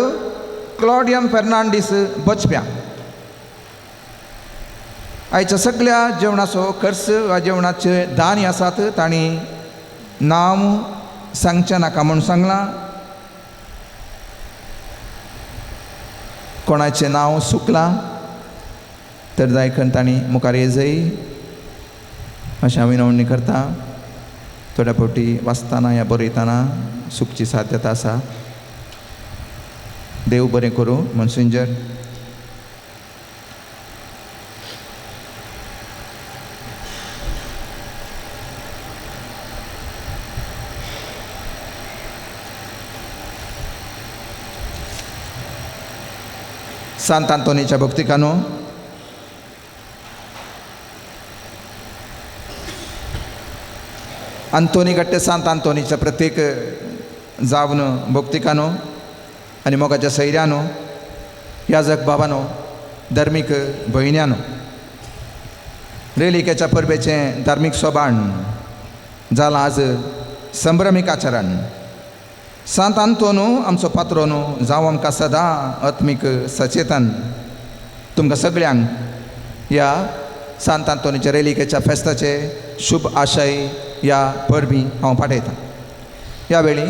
क्लॉडियम फेर्नांडीस बचप्या. आयच्या सगळ्या जेवणाचो खर्च वा जेवणाचे दानी आसात तांणी नांव सांगचें नाका म्हूण सांगलां. कोणाचें नांव सुकलां तर जायखन तांणी मुखार येजय अशें हांव विनवणी करता. थोड्या फावटी वाचतना या बरयतना सुकची साध्यता आसा. देव बरें करूं मोन्सिंजर. सांत आंतोनीच्या भक्तिकानो आंतोनी गट्टे सांत आंतोनीच्या प्रत्येक जावन भक्तिकानो आनी मोगाच्या सैऱ्यानो याजक बाबानो धार्मीक भयण्यानो रेलिकेच्या परबेचें धार्मीक सोबाण जालां आज संभ्रमीक आचरण. सांत आंतोनू आमचो पात्रोनू जावं आमकां सदां आत्मीक सचेतन. तुमकां सगळ्यांक ह्या सांत आंतोनीच्या रेलिकेच्या फेस्ताचे शुभ आशय ह्या परबी हांव पाठयतां. ह्या वेळी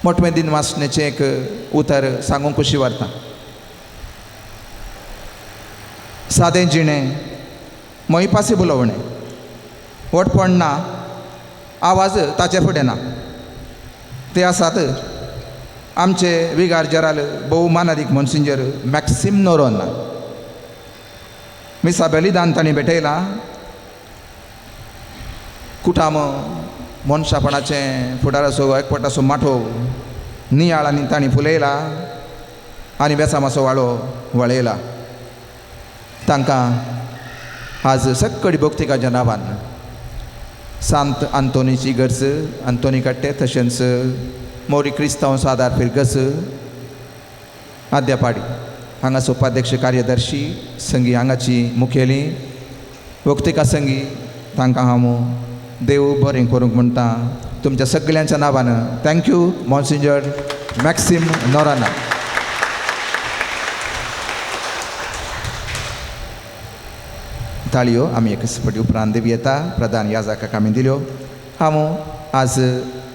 मोटवें दिन वाचण्याचें एक उतर सांगूंक खोशी व्हरता. सादें जिणें मोयपासी बोलोवणें व्हडपण ना आवाज ताचे फुडें ना. ते आसात आमचे विगार जेराल भोव मानादीक मोन्सिंजर मॅक्सिम नोरोन्हा. मिसा बलिदान तांणी भेटयलां. कुटाम मनशापणाचें फुडाराचो एकवटाचो माठो नियाळ आनी तांणी फुलयला आनी बेसामाचो वाळो वळयला. तांकां आज सक्कडी भक्तिकाच्या नांवान सांत आंतोनीची गरज आंतोनी कट्टे तशेंच मोरी क्रिस्तांव सादार फिरगस आद्यापाडी हांगाचो उपाध्यक्ष कार्यदर्शी संगी हांगाची मुखेली वक्तिका संगी तांकां हांव देव बरें करूंक म्हणटा तुमच्या सगळ्यांच्या नांवान. Thank you Monsignor Maxim Noronha. ताळयो आमी एक फावटी उपरांत दिवं येता. प्रधान याजकाक आमी दिल्यो. हांव आज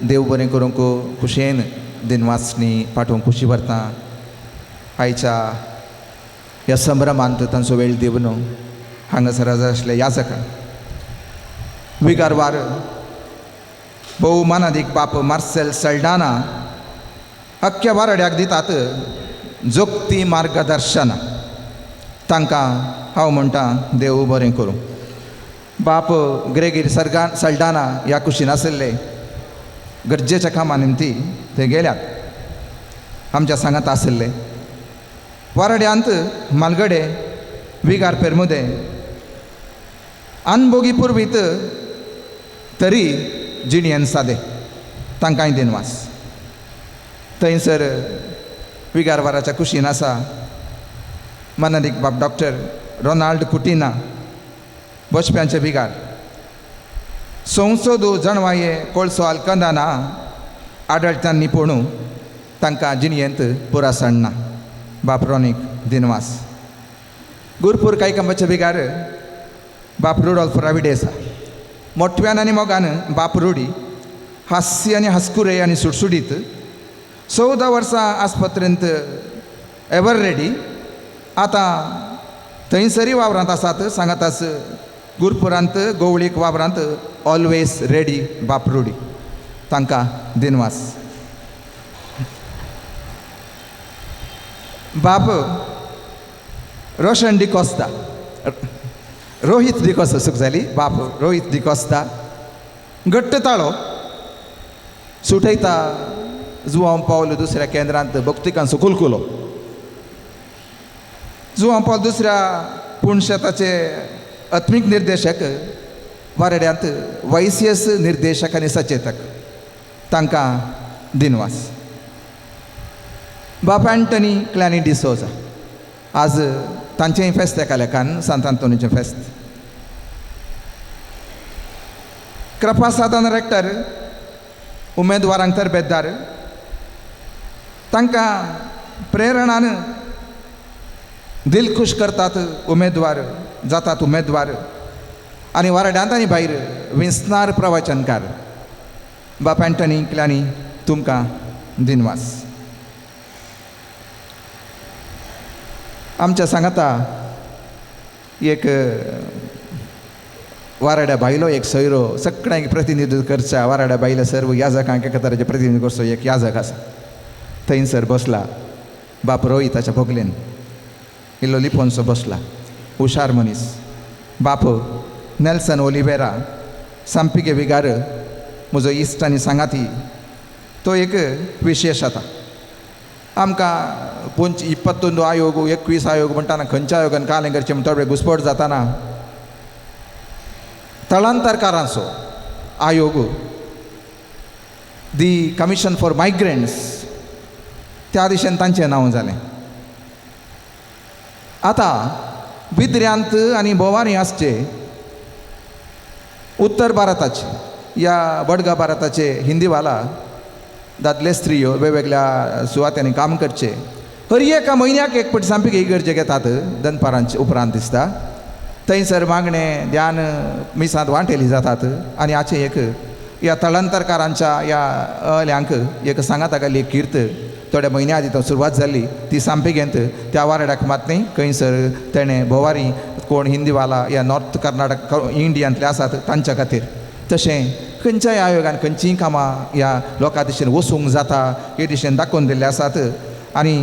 देव बरें करूंक खुशयेन दिनवासणी पाठोवंक खुशी व्हरता. आयच्या ह्या संभ्रमांत तांचो वेळ दिवन हांगासर आसले याजकां विगारवार भोव मानादीक बाप मार्सेल सल्डाना अख्ख्या वारड्याक दितात जोगती मार्गदर्शना. तांकां हांव म्हणटा देव बरें करूं. बाप ग्रेगीर सरगा सल्डाना ह्या कुशीन आशिल्ले गरजेच्या कामा निमती ते गेल्यात आमच्या सांगात आशिल्ले. वारड्यांत मालगडे विगार पेरमुदे अनभोगी पुर्वीत तरी जिणयेन सादे तांकांय दिनवास. थंयसर विगारवाराच्या कुशीन आसा मानादीक बाब डॉक्टर रोनाल्ड कुटिना बसप्यांचे बिगार. संसद जणवाये कोळसो आलकंदाना आडळटान निपोणू तांकां जिणयेंत पुरासण ना. बाप रोनीक दिनवास. गुरपूर कांयकांबाचे बिगार बाप रुडोल्फ राविडेसा मोटव्यान आनी मोगान बाप रुडी हास्य आनी हास्कुरे आनी सुडसुडीत 14 वर्सां आस्पत्रेंत एवर रेडी आतां थंयसरी वावरांत आसात सांगाताच गुरपुरांत गोवळीक वावरांत ऑलवेज रेडी बाप रुडी तांकां दिनवास. बाप रोशन डिकोस्ता रोहित डिकोस्ता चूक जाली बाप रोहित डिकोस्ता घट्ट ताळो सुटयता जुवांव पावल दुसऱ्या केंद्रांत भक्तिकांचो कुलकुलो. जुवांव पावल दुसऱ्या पूण शेताचे आत्मीक निर्देशक वारड्यांत वायसीएस निर्देशक आनी सचेतक तांकां दिनवास. बाप अँटनी क्लॅनी डिसोजा आज तांचेंय फेस्त एका लेखान सांत आंतोनीचें फेस्त. कृपा साधन रेक्टर उमेदवारांक तरबेतदार तांकां प्रेरणान दिल खुश करतात उमेदवार जातात उमेदवार आनी वारड्यांत आनी भायर विंचणार प्रवचनकार बाप अँटनी क्लॅनी तुमकां दिनवास. आमच्या सांगाता एक वाराड्या भायलो एक सोयरो सगळ्यांक प्रतिनिधित्व करच्या वाराड्या भायल्या सर्व याजकांक एका तरेचें प्रतिनिधित्व करचो एक याजक आसा थंयसर बसला बाप रोहिताच्या भोगलेन इल्लो लिपोनसो बसला हुशार मनीस बाप नेल्सन ओलिवेरा सांपिगे विगार म्हजो इश्ट आनी सांगाती तो एक विशेश आतां आमकां 21 आयोग 21 आयोग म्हणटाना खंयच्या आयोगान कालें करचें म्हण थोडे घुसपट जाताना थळांतरकारांचो आयोग दी कमिशन फॉर मायग्रंट्स त्या दिशेन तांचें नांव जालें. आतां बिद्र्यांत आनी भोवारी आसचे उत्तर भारताचे या बडगा भारताचे हिंदीवाला दादले स्त्रियो वेगवेगळ्या सुवात्यांनी काम करचे हर एका म्हयन्याक एक पट सामकी इगर्जे घेतात दनपारांचे उपरांत दिसता थंयसर मागणें ध्यान मिसांत वांटेली जातात आनी हाचें एक ह्या थळांतरकारांच्या ह्या अल्यांक एक सांगाता घाली एक कीर्त थोड्या म्हयन्या आदी तो सुरवात जाल्ली ती सामपेगेंत त्या वारड्याक मात न्ही खंयसर तेणें भोवारी कोण हिंदीवाला या नॉर्थ कर्नाटक इंडियांतले आसात तांच्या खातीर तशें खंयच्याय आयोगान खंयचीय कामां ह्या लोकां दिशेन वचूंक जाता हे दिशेन दाखोवन दिल्ले आसात आनी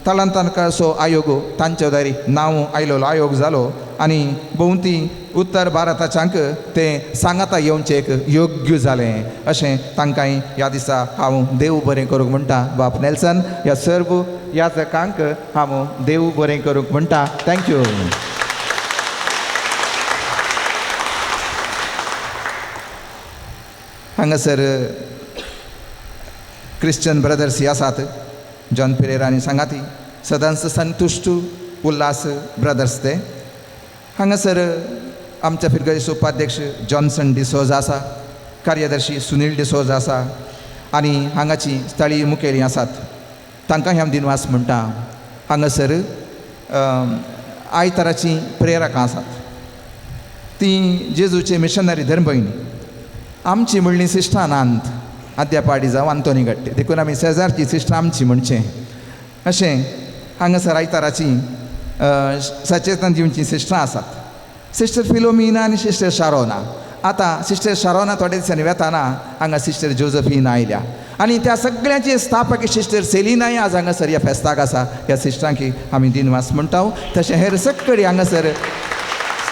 थळांतरकाराचो आयोग तांच्या दारी नांव आयलेलो आयोग जालो आनी भोंवती उत्तर भारताच्यांक तें सांगाता येवचें एक योग्य जालें अशें तांकांय ह्या दिसा हांव देव बरें करूंक म्हणटा. बाप नेल्सन ह्या सर्व याजकांक हांव देव बरें करूंक म्हणटा. Thank you. हांगासर क्रिश्चन ब्रदर्स आसात जॉन पिरेरा आनी सांगाती सदांच संतुश्ट उल्हास ब्रदर्स ते. हांगासर आमच्या फिरगजेचो उपाध्यक्ष जॉन्सन डिसोजा आसा, कार्यदर्शी सुनील डिसोजा आसा आनी हांगाची स्थळीय मुखेली आसात तांकां हांव दिनवास म्हणटा. हांगासर आयताराचीं प्रेरकां आसात ती जेजूचे मिशनरी धर्मभयणी आमची म्हणली सिस्टां नांत आद्यापाडी जावं आंतोनी गट्टे देखून आमी शेजारची सिस्टां आमची म्हणचें अशें हांगासर आयताराची सचेतन दिवची सिस्टरां आसात सिस्टर फिलोमिना आनी सिस्टर शारोना. आतां सिस्टर शारोना थोड्या दिसांनी वेताना हांगा सिस्टर जोजफिना आयल्या आनी त्या सगळ्यांची स्थापक सिस्टर सेलिनाय आज हांगासर ह्या फेस्ताक आसा. ह्या सिस्टरांकी आमी दिनवास म्हणटा. तशें हेर सगळी हांगासर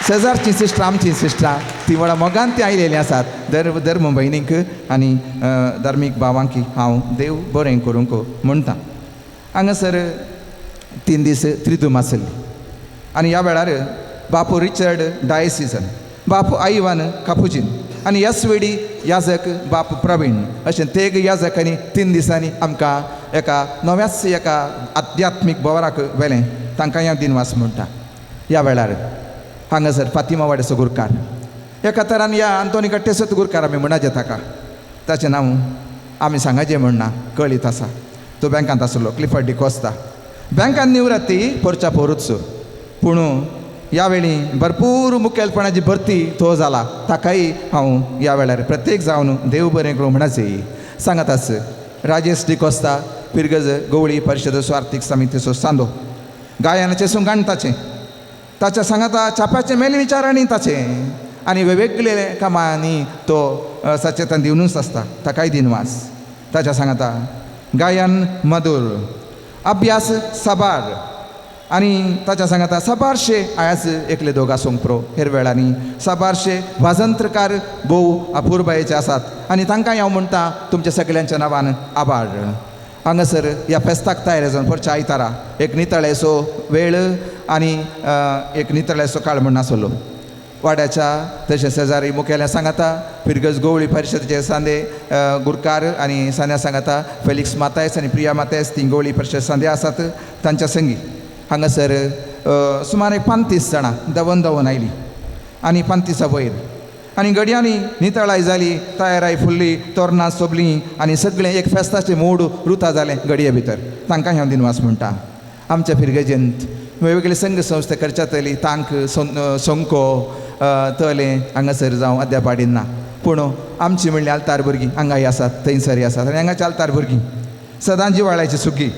शेजारची सिस्टरां आमची सिस्टरां ती व्हडा मोगान ती आयलेलीं आसात. धर्म भयणींक आनी धार्मीक भावांकी हांव देव बरें करूंक म्हणटा. हांगासर 3 दीस त्रिदूम आसली आनी ह्या वेळार बापू रिचर्ड डायसिजन बापू आयवान कापुजीन आनी एस.वी.डी. याजक बापू प्रवीण अशें तेग याजकांनी 3 दिसांनी आमकां एका नव्याच एका आध्यात्मीक भोवराक व्हेलें तांकां ह्या दिनवास म्हणटा. ह्या वेळार हांगासर फातिमा वाड्याचो गुरकार एका तरान ह्या आंतोनी गट्टेसोच गुरकार आमी म्हणाचे ताका ताचें नांव आमी सांगाचें म्हणना कळीत आसा. तो बँकांत आसलो क्लिफर्ड डिकोस्ता बँकान निवृत्ती पोरच्या पोरूच पूण ह्या वेळी भरपूर मुखेलपणाची भरती तो जाला ताकाय हांव ह्या वेळार प्रत्येक जावन देव बरें करूं म्हणाचें सांगत आस. राजेश डिकोस्ता पिरगज गवळी परिशदेचो आर्थीक समितीचो सांदो गायनाचें सुंगाणताचें ताच्या सांगाता छापाचें मेलविचार आनी ताचें आनी वेगवेगळे कामांनी तो सचेतन दिवनूच आसता ताकाय दिनवास. ताच्या सांगाता गायन मधुर अभ्यास साबार आनी ताच्या सांगाता साबारशे आयज एकले दोग आसूंक प्रो हेर वेळांनी साबारशे वाजंत्रकार भोव अपुरबायेचे आसात आनी तांकां हांव म्हणटा तुमच्या सगळ्यांच्या नांवान आभार. हांगासर ह्या फेस्ताक तयार जावन परच्या आयतारा एक नितळेचो वेळ आनी एक नितळेचो काळ म्हण आसलो. वाड्याच्या तशें शेजारी मुखेल्या सांगाता फिरगज गोवळी परिशदेचे सांदे गुरकार आनी सांद्या सांगाता फेलिक्स मातायस आनी प्रिया मातायस ती गोवळी परिशद सांदे आसात तांच्या संगी हांगासर सुमार एक 35 जाणां धांवन धांवन आयली आनी 35 वयर आनी गडयांनी नितळाय जाली तयाराय फुल्ली तोरणां सोबलीं आनी सगळें एक फेस्ताचें मूड रुता जालें गडये भितर. तांकां हांव दिनवास म्हणटा. आमच्या फिरगजेंत वेगवेगळे संघ संस्था करच्यातली तांक संको तले हांगासर जावं अद्यापाडीन ना पूण आमची म्हणल्यार आल्तार भुरगीं हांगाय आसात थंयसरय आसात आनी हांगाची आल्तार भुरगीं सदां जिवाळ्याची सुगी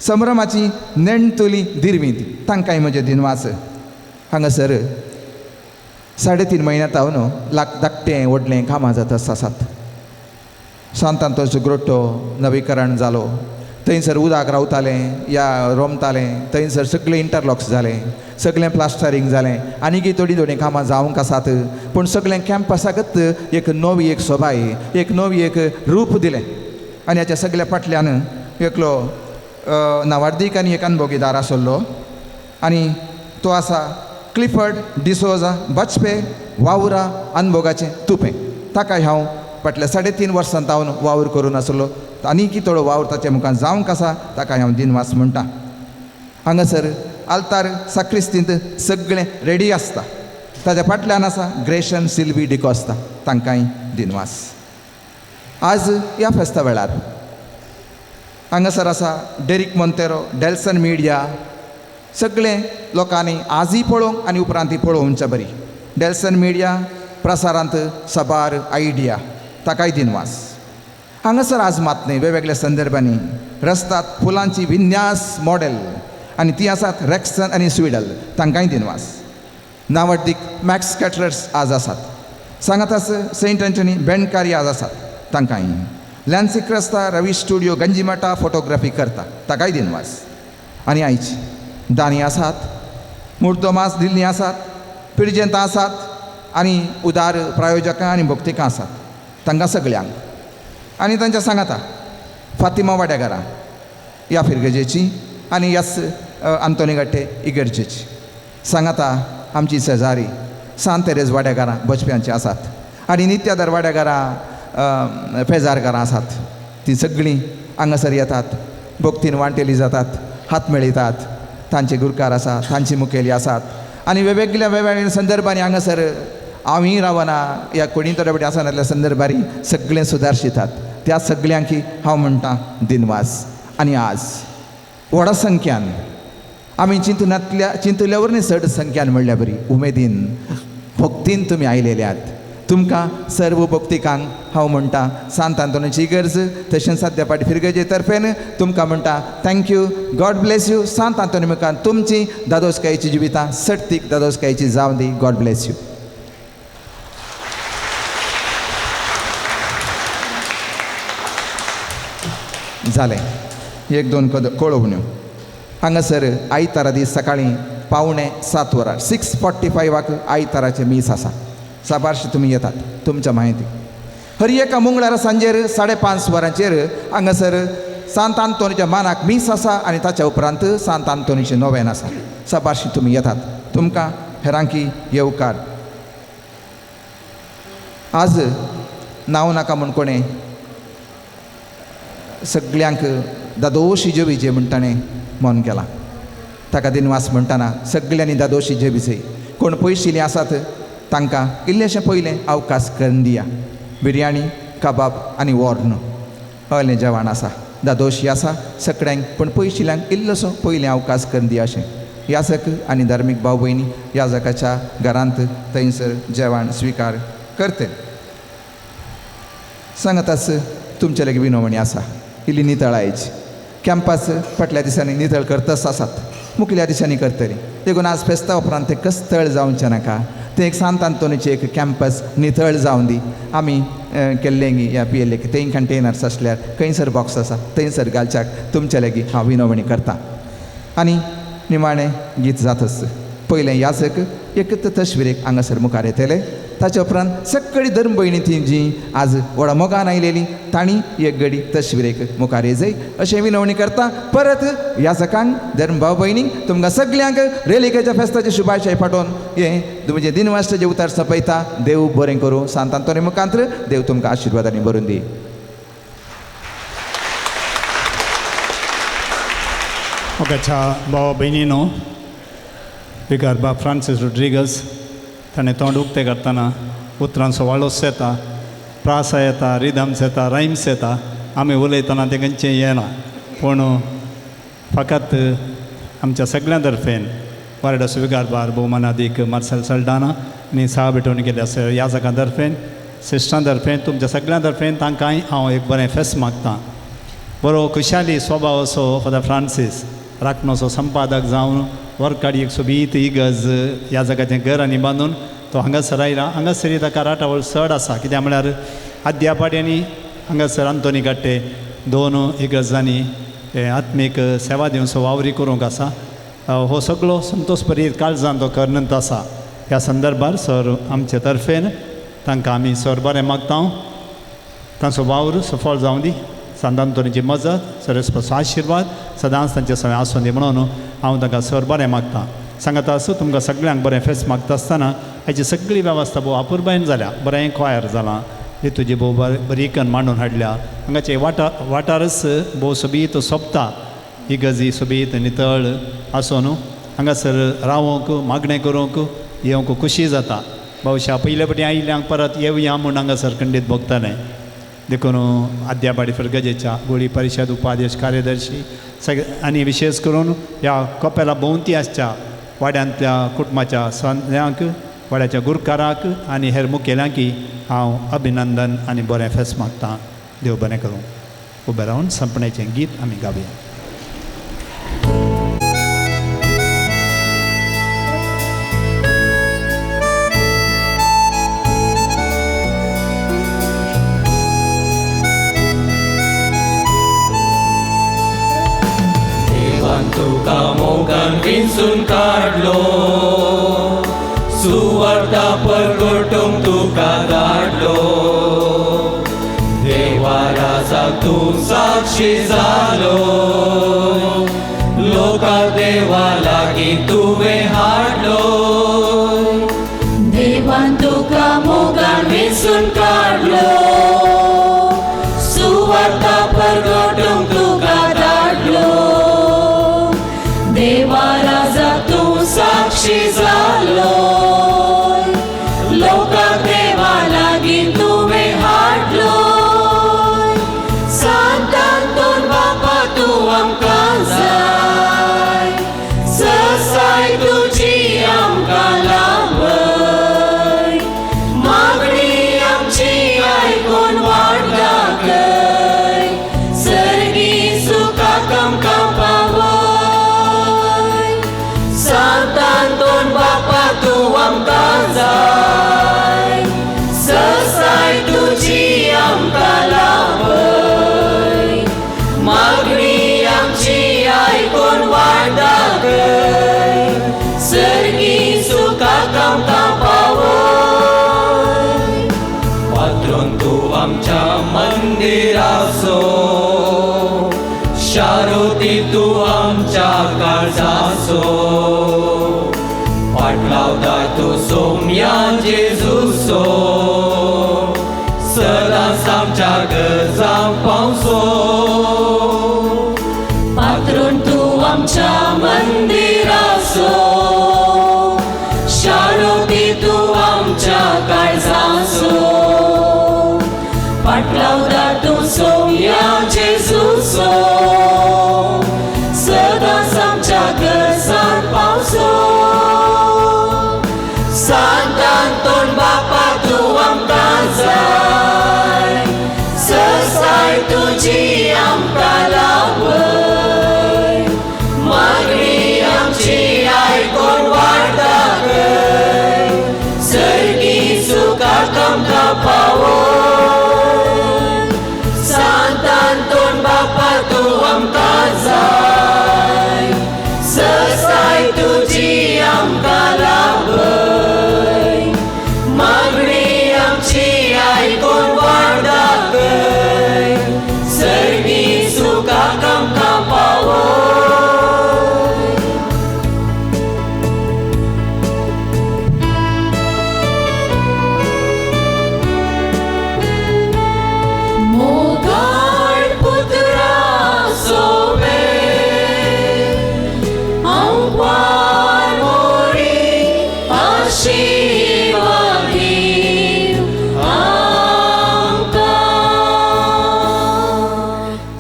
संभ्रमाची नेणतुली दिरवींत तांकांय म्हजें दिनवास. हांगासर 3.5 म्हयन्यांत हांव लाक धाकटें व्हडलें कामां जाता आसात. सांत आंतोनाचो ग्रोटो नवीकरण जालो थंयसर उदक रावतालें या रोमतालें थंयसर सगळें इंटरलॉक्स जालें सगळें प्लास्टरींग जालें आनीकय थोडीं थोडीं कामां जावंक आसात पूण सगळें कॅम्पसाकच एक नवी एक सोबाय एक नवी एक रूप दिलें. आनी हाच्या सगल्या फाटल्यान एकलो नावार्दीक आनी एक अनभोगीदार आसलो आनी तो आसा क्लिफर्ड डिसोजा बचपे वावरा अनभोगाचें तुपें. ताका हांव फाटल्या 3.5 वर्सां तावन वावर करून आसलो आनीकय थोडो वावर ताच्या मुखार जावंक आसा ताका हांव दिनवास म्हणटा. हांगासर आल्तार साक्रिस्तींत सगळें रेडी आसता ताच्या फाटल्यान आसा ग्रेशन सिल्वी डिकोस्ता तांकांय दिनवास. आज ह्या फेस्ता वेळार हांगासर आसा डेरीक मोंतेरो डेल्सन मिडिया सगळें लोकांनी आजय पळोवंक आनी उपरांतय पळोवच्या बरी डेल्सन मिडिया प्रसारांत साबार आयडिया ताकाय दिनवास. हांगासर आज मात न्हय वेगवेगळ्या संदर्भांनी रस्तात फुलांची विन्यास मॉडेल आनी ती आसात रेक्सन आनी स्विडल तांकांय दिनवास. नावडदीक मॅक्स कॅटरर्स आज आसात सांगातास सेंट एंटनी बेंडकारी आज आसात तांकांय लॅन्सी क्रेस्ता रवी स्टुडियो गंजिमाटा फोटोग्राफी करता ताकाय दिनवास. आनी आयज दानी आसात मुर्दोमास दिल्ली आसात पिरजेंतां आसात आनी उदार प्रायोजकां आनी भक्तिकां आसात तांकां सगळ्यांक आनी तांच्या सांगाता फातिमा वाड्याघरां ह्या फिरगजेची आनी ह्याच आंतोनी गट्टे इगर्जेची सांगाता आमची शेजारी सांत तेरेज वाड्याघरां बचप्यांची आसात आनी नित्यादर वाड्याघरां पेजारघरां आसात तीं सगळीं हांगासर येतात भक्तीन वांटेली जातात हात मेळयतात तांचे गुरकार आसा तांची मुखेली आसात आनी वेगवेगळ्या वेगवेगळ्या संदर्भांनी हांगासर हांवूय रावना ह्या कोणी थोड्या फावटी आसना संदर्भांनी सगळें सुदारशितात त्या सगळ्यांकी हांव म्हणटा दिनवास. आनी आज व्हडा संख्यान आमी चिंतनांतल्या चिंतल्या वरवीं चड संख्यान म्हणल्या बरी उमेदीन भक्तीन तुमी आयलेले आहात तुमकां सर्व भक्तिकांक हांव म्हणटा सांत आंतोनाची इगर्ज तशेंच सद्या फाटी फिरगजे तर्फेन तुमकां म्हणटा thank you God bless you. Sant Anthony मुखार तुमची दादोसकायेची जिवितां सटतीक दादोसकायेची जावं दी. God bless you. जालें एक दोन कळोवण्यो. हांगासर आयतारा दीस सकाळीं 6:45 वरां 6:45 आयताराचें मीस आसा साबारशे तुमी येतात तुमच्या म्हायती. हर एका मंगळारा सांजेर 5:30 वरांचेर हांगासर सांत आंतोनीच्या मानाक मीस आसा आनी ताच्या उपरांत सांत आंतोनीचें नोवेन आसा साबारशी तुमी येतात तुमकां हेरांकी येवकार. आज नांव नाका म्हूण कोणें सगळ्यांक दादोशी जेवी म्हण ताणें मन केलां ताका दिनवास म्हणटना सगळ्यांनी दादोशी जेवी कोण पयशिल्लीं आसात तांकां इल्लेशें पयलें अवकाश करून दिया. बिरयाणी कबाब आनी वॉर्न हयलें जेवण आसा दादोशी आसा सगळ्यांक पूण पयशिल्ल्यांक इल्लोसो पयलें अवकाश करून दिया अशें याजक आनी धार्मीक भाव भयणी याजकाच्या घरांत थंयसर जेवण स्विकार करते. सांगाताच तुमचे लागीं विनवणी आसा इल्ली नितळायची कॅम्पास फाटल्या दिसांनी नितळ करतच आसात मुखल्या दिसांनी करतली देखून आज फेस्ता उपरांत तें कस्तळ जावचें नाका तें एक सांत आंतोनीचें एक कॅम्पस नितळ जावन दी. आमी केल्लें या पियेल्लें थंय कंटेनर्स आसल्यार खंयसर बॉक्स आसा थंयसर घालच्याक तुमचे लागीं हांव विनवणी करता. आनी निमाणें गीत जातच पयलें याजक एक तशविरेक हांगासर मुखार येतले ताच्या उपरांत सगळी धर्म भयणी ती जी आज व्हडा मोगान आयलेली तांणी एक गडी तशवीरेक मुखार येजय अशें विनवणी करता. परत ह्या सकांक धर्म भाव भयणींक तुमकां सगल्यांक रेलिकेच्या फेस्ताचे शुभाशय पाठोवन हे तुमचे दिनवासचे उतार सोंपयता. देव बरें करूं. सांत आंतोनी मुखांत्र देव तुमकां आशिर्वादांनी भरून दी. मोगाच्या भावा भयणीनो, विगार बाब फ्रांसीस रोड्रिगस ताणें तोंड उक्तें करतना उतरांचो वाळोस येता, प्रासा येता, रिदम्स येता, रायम्स येता. आमी उलयतना तें खंयचें येना, पूण फकत आमच्या सगळ्यां तर्फेन वार्डाचो विगार बार भोवमानादीक मार्सेल सल्डाना आनी साहा भेटवण केली आसा ह्या जागां तर्फेन, सिस्टरां तर्फेन, तुमच्या सगळ्यां तर्फेन तांकांय हांव एक बरें फेस्त मागतां. बरो खुशाली स्वभाव असो फादर फ्रांसीस राखणोचो संपादक जावन वर्काडी एक सोबीत इगर्ज ह्या जाग्याचें घर आनी बांदून तो हांगासर आयला. हांगासर ताका राटावळ चड आसा, कित्याक म्हळ्यार आद्यापाटी आनी हांगासर आंतोनी काट्टे दोन इगर्जांनी आत्मीक सेवा दिवचो वावरी करूंक आसा. हो सगळो संतोष परीत काळजान तो करनंत आसा. ह्या संदर्भार सर आमचे तर्फेन तांकां आमी सर बरें मागता. तांचो वावर सफळ जावं दी, सांत आंतोनीची मजत, सरस्पतीचो आशिर्वाद सदांच तांचे सगळें आसूं दी म्हणून हांव तांकां सर बरें मागता. सांगता आसूं तुमकां सगळ्यांक बरें फेस्त मागता आसतना हाची सगळी वेवस्था भोव अपुरबायेन जाल्या, बरें क्वायर जालां, ही तुजी भोव बरी कन मांडून हाडल्या. हांगाचे वाठारच भोव सोबीत सोंपता, ही गजी सोबीत नितळ आसून हांगासर रावोंक, मागणें करूंक येवंक खुशी जाता. भोवशा पयले फावटी आयिल्ल्यांक परत येवया म्हूण हांगासर खंडीत भोगतालें. देखून आद्याबाडी फिरगजेच्या गोळी परिशद उपाध्यक्ष कार्यदर्शी सगळे आनी विशेष करून ह्या कोपेला भोंवती आसच्या वाड्यांतल्या कुटुंबाच्या सगळ्यांक, वाड्याच्या गुरकाराक आनी हेर मुखेल्यांकी हांव अभिनंदन आनी बरें फेस्त मागतां. देव बरें करूं. उबें रावन संपण्याचें गीत आमी गावया. तुका मोगान विंचून काडलो, सुवार्ता परगटूंक तुका धाडलो, देवा राजा तूं साक्षी जालो, लोका देवा लागीं तुवें हाडलो. देवान तुका मोगान विंचून काडलो, सुवार्ता परगटूंक तुका धाडलो, देवा राजा तूं साक्षी जालो, लोकांक देवा लागीं तुवें हाडलो. सांत आंतोन बापा तूं आमकां जाय, ससाय तुजी आमकां लावय, मागणी आमची आयकून वाट दाखय, सर्गी सुखाक आमकां पावय. सांत आंतोन बापा तूं आमकां जाय, ससाय तुजी आमकां लावय, मागणी आमची आयकून वाट दाखय, सर्गी सुखाक आमकां पावय. पात्रोन तूं आमच्या मंदिराचो, शारोती तूं आमच्या काळजाचो, फाटलावदार तूं सोम्या जेजूचो, सदांच आमच्या गरजांक पावसो. पात्रोन तूं आमच्या मंदिराचो, शारोती तूं आमच्या काळजाचो, फाटलावदार तूं सोम्या जेजूचो, सदांच आमच्या गरजांक पावसो. सांत आंतोन बापा तूं आमकां जाय, ससाय तुजी आमकां लावय, मागणी आमची आयकून वाट दाखय, सर्गी सुखाक आमकां पावय. सांत आंतोन बापा तूं आमकां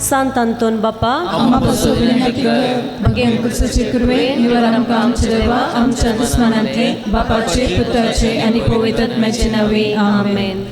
सांत आंतोन बापा आमकां पासून विनंती कर. भगेन कुर्साचे कुरवे निवर आमकां आमच्या देवा आमच्या दुस्मानांतले बापाचे पुताचे आनी पवित्र आत्म्याचे नावे आमेन.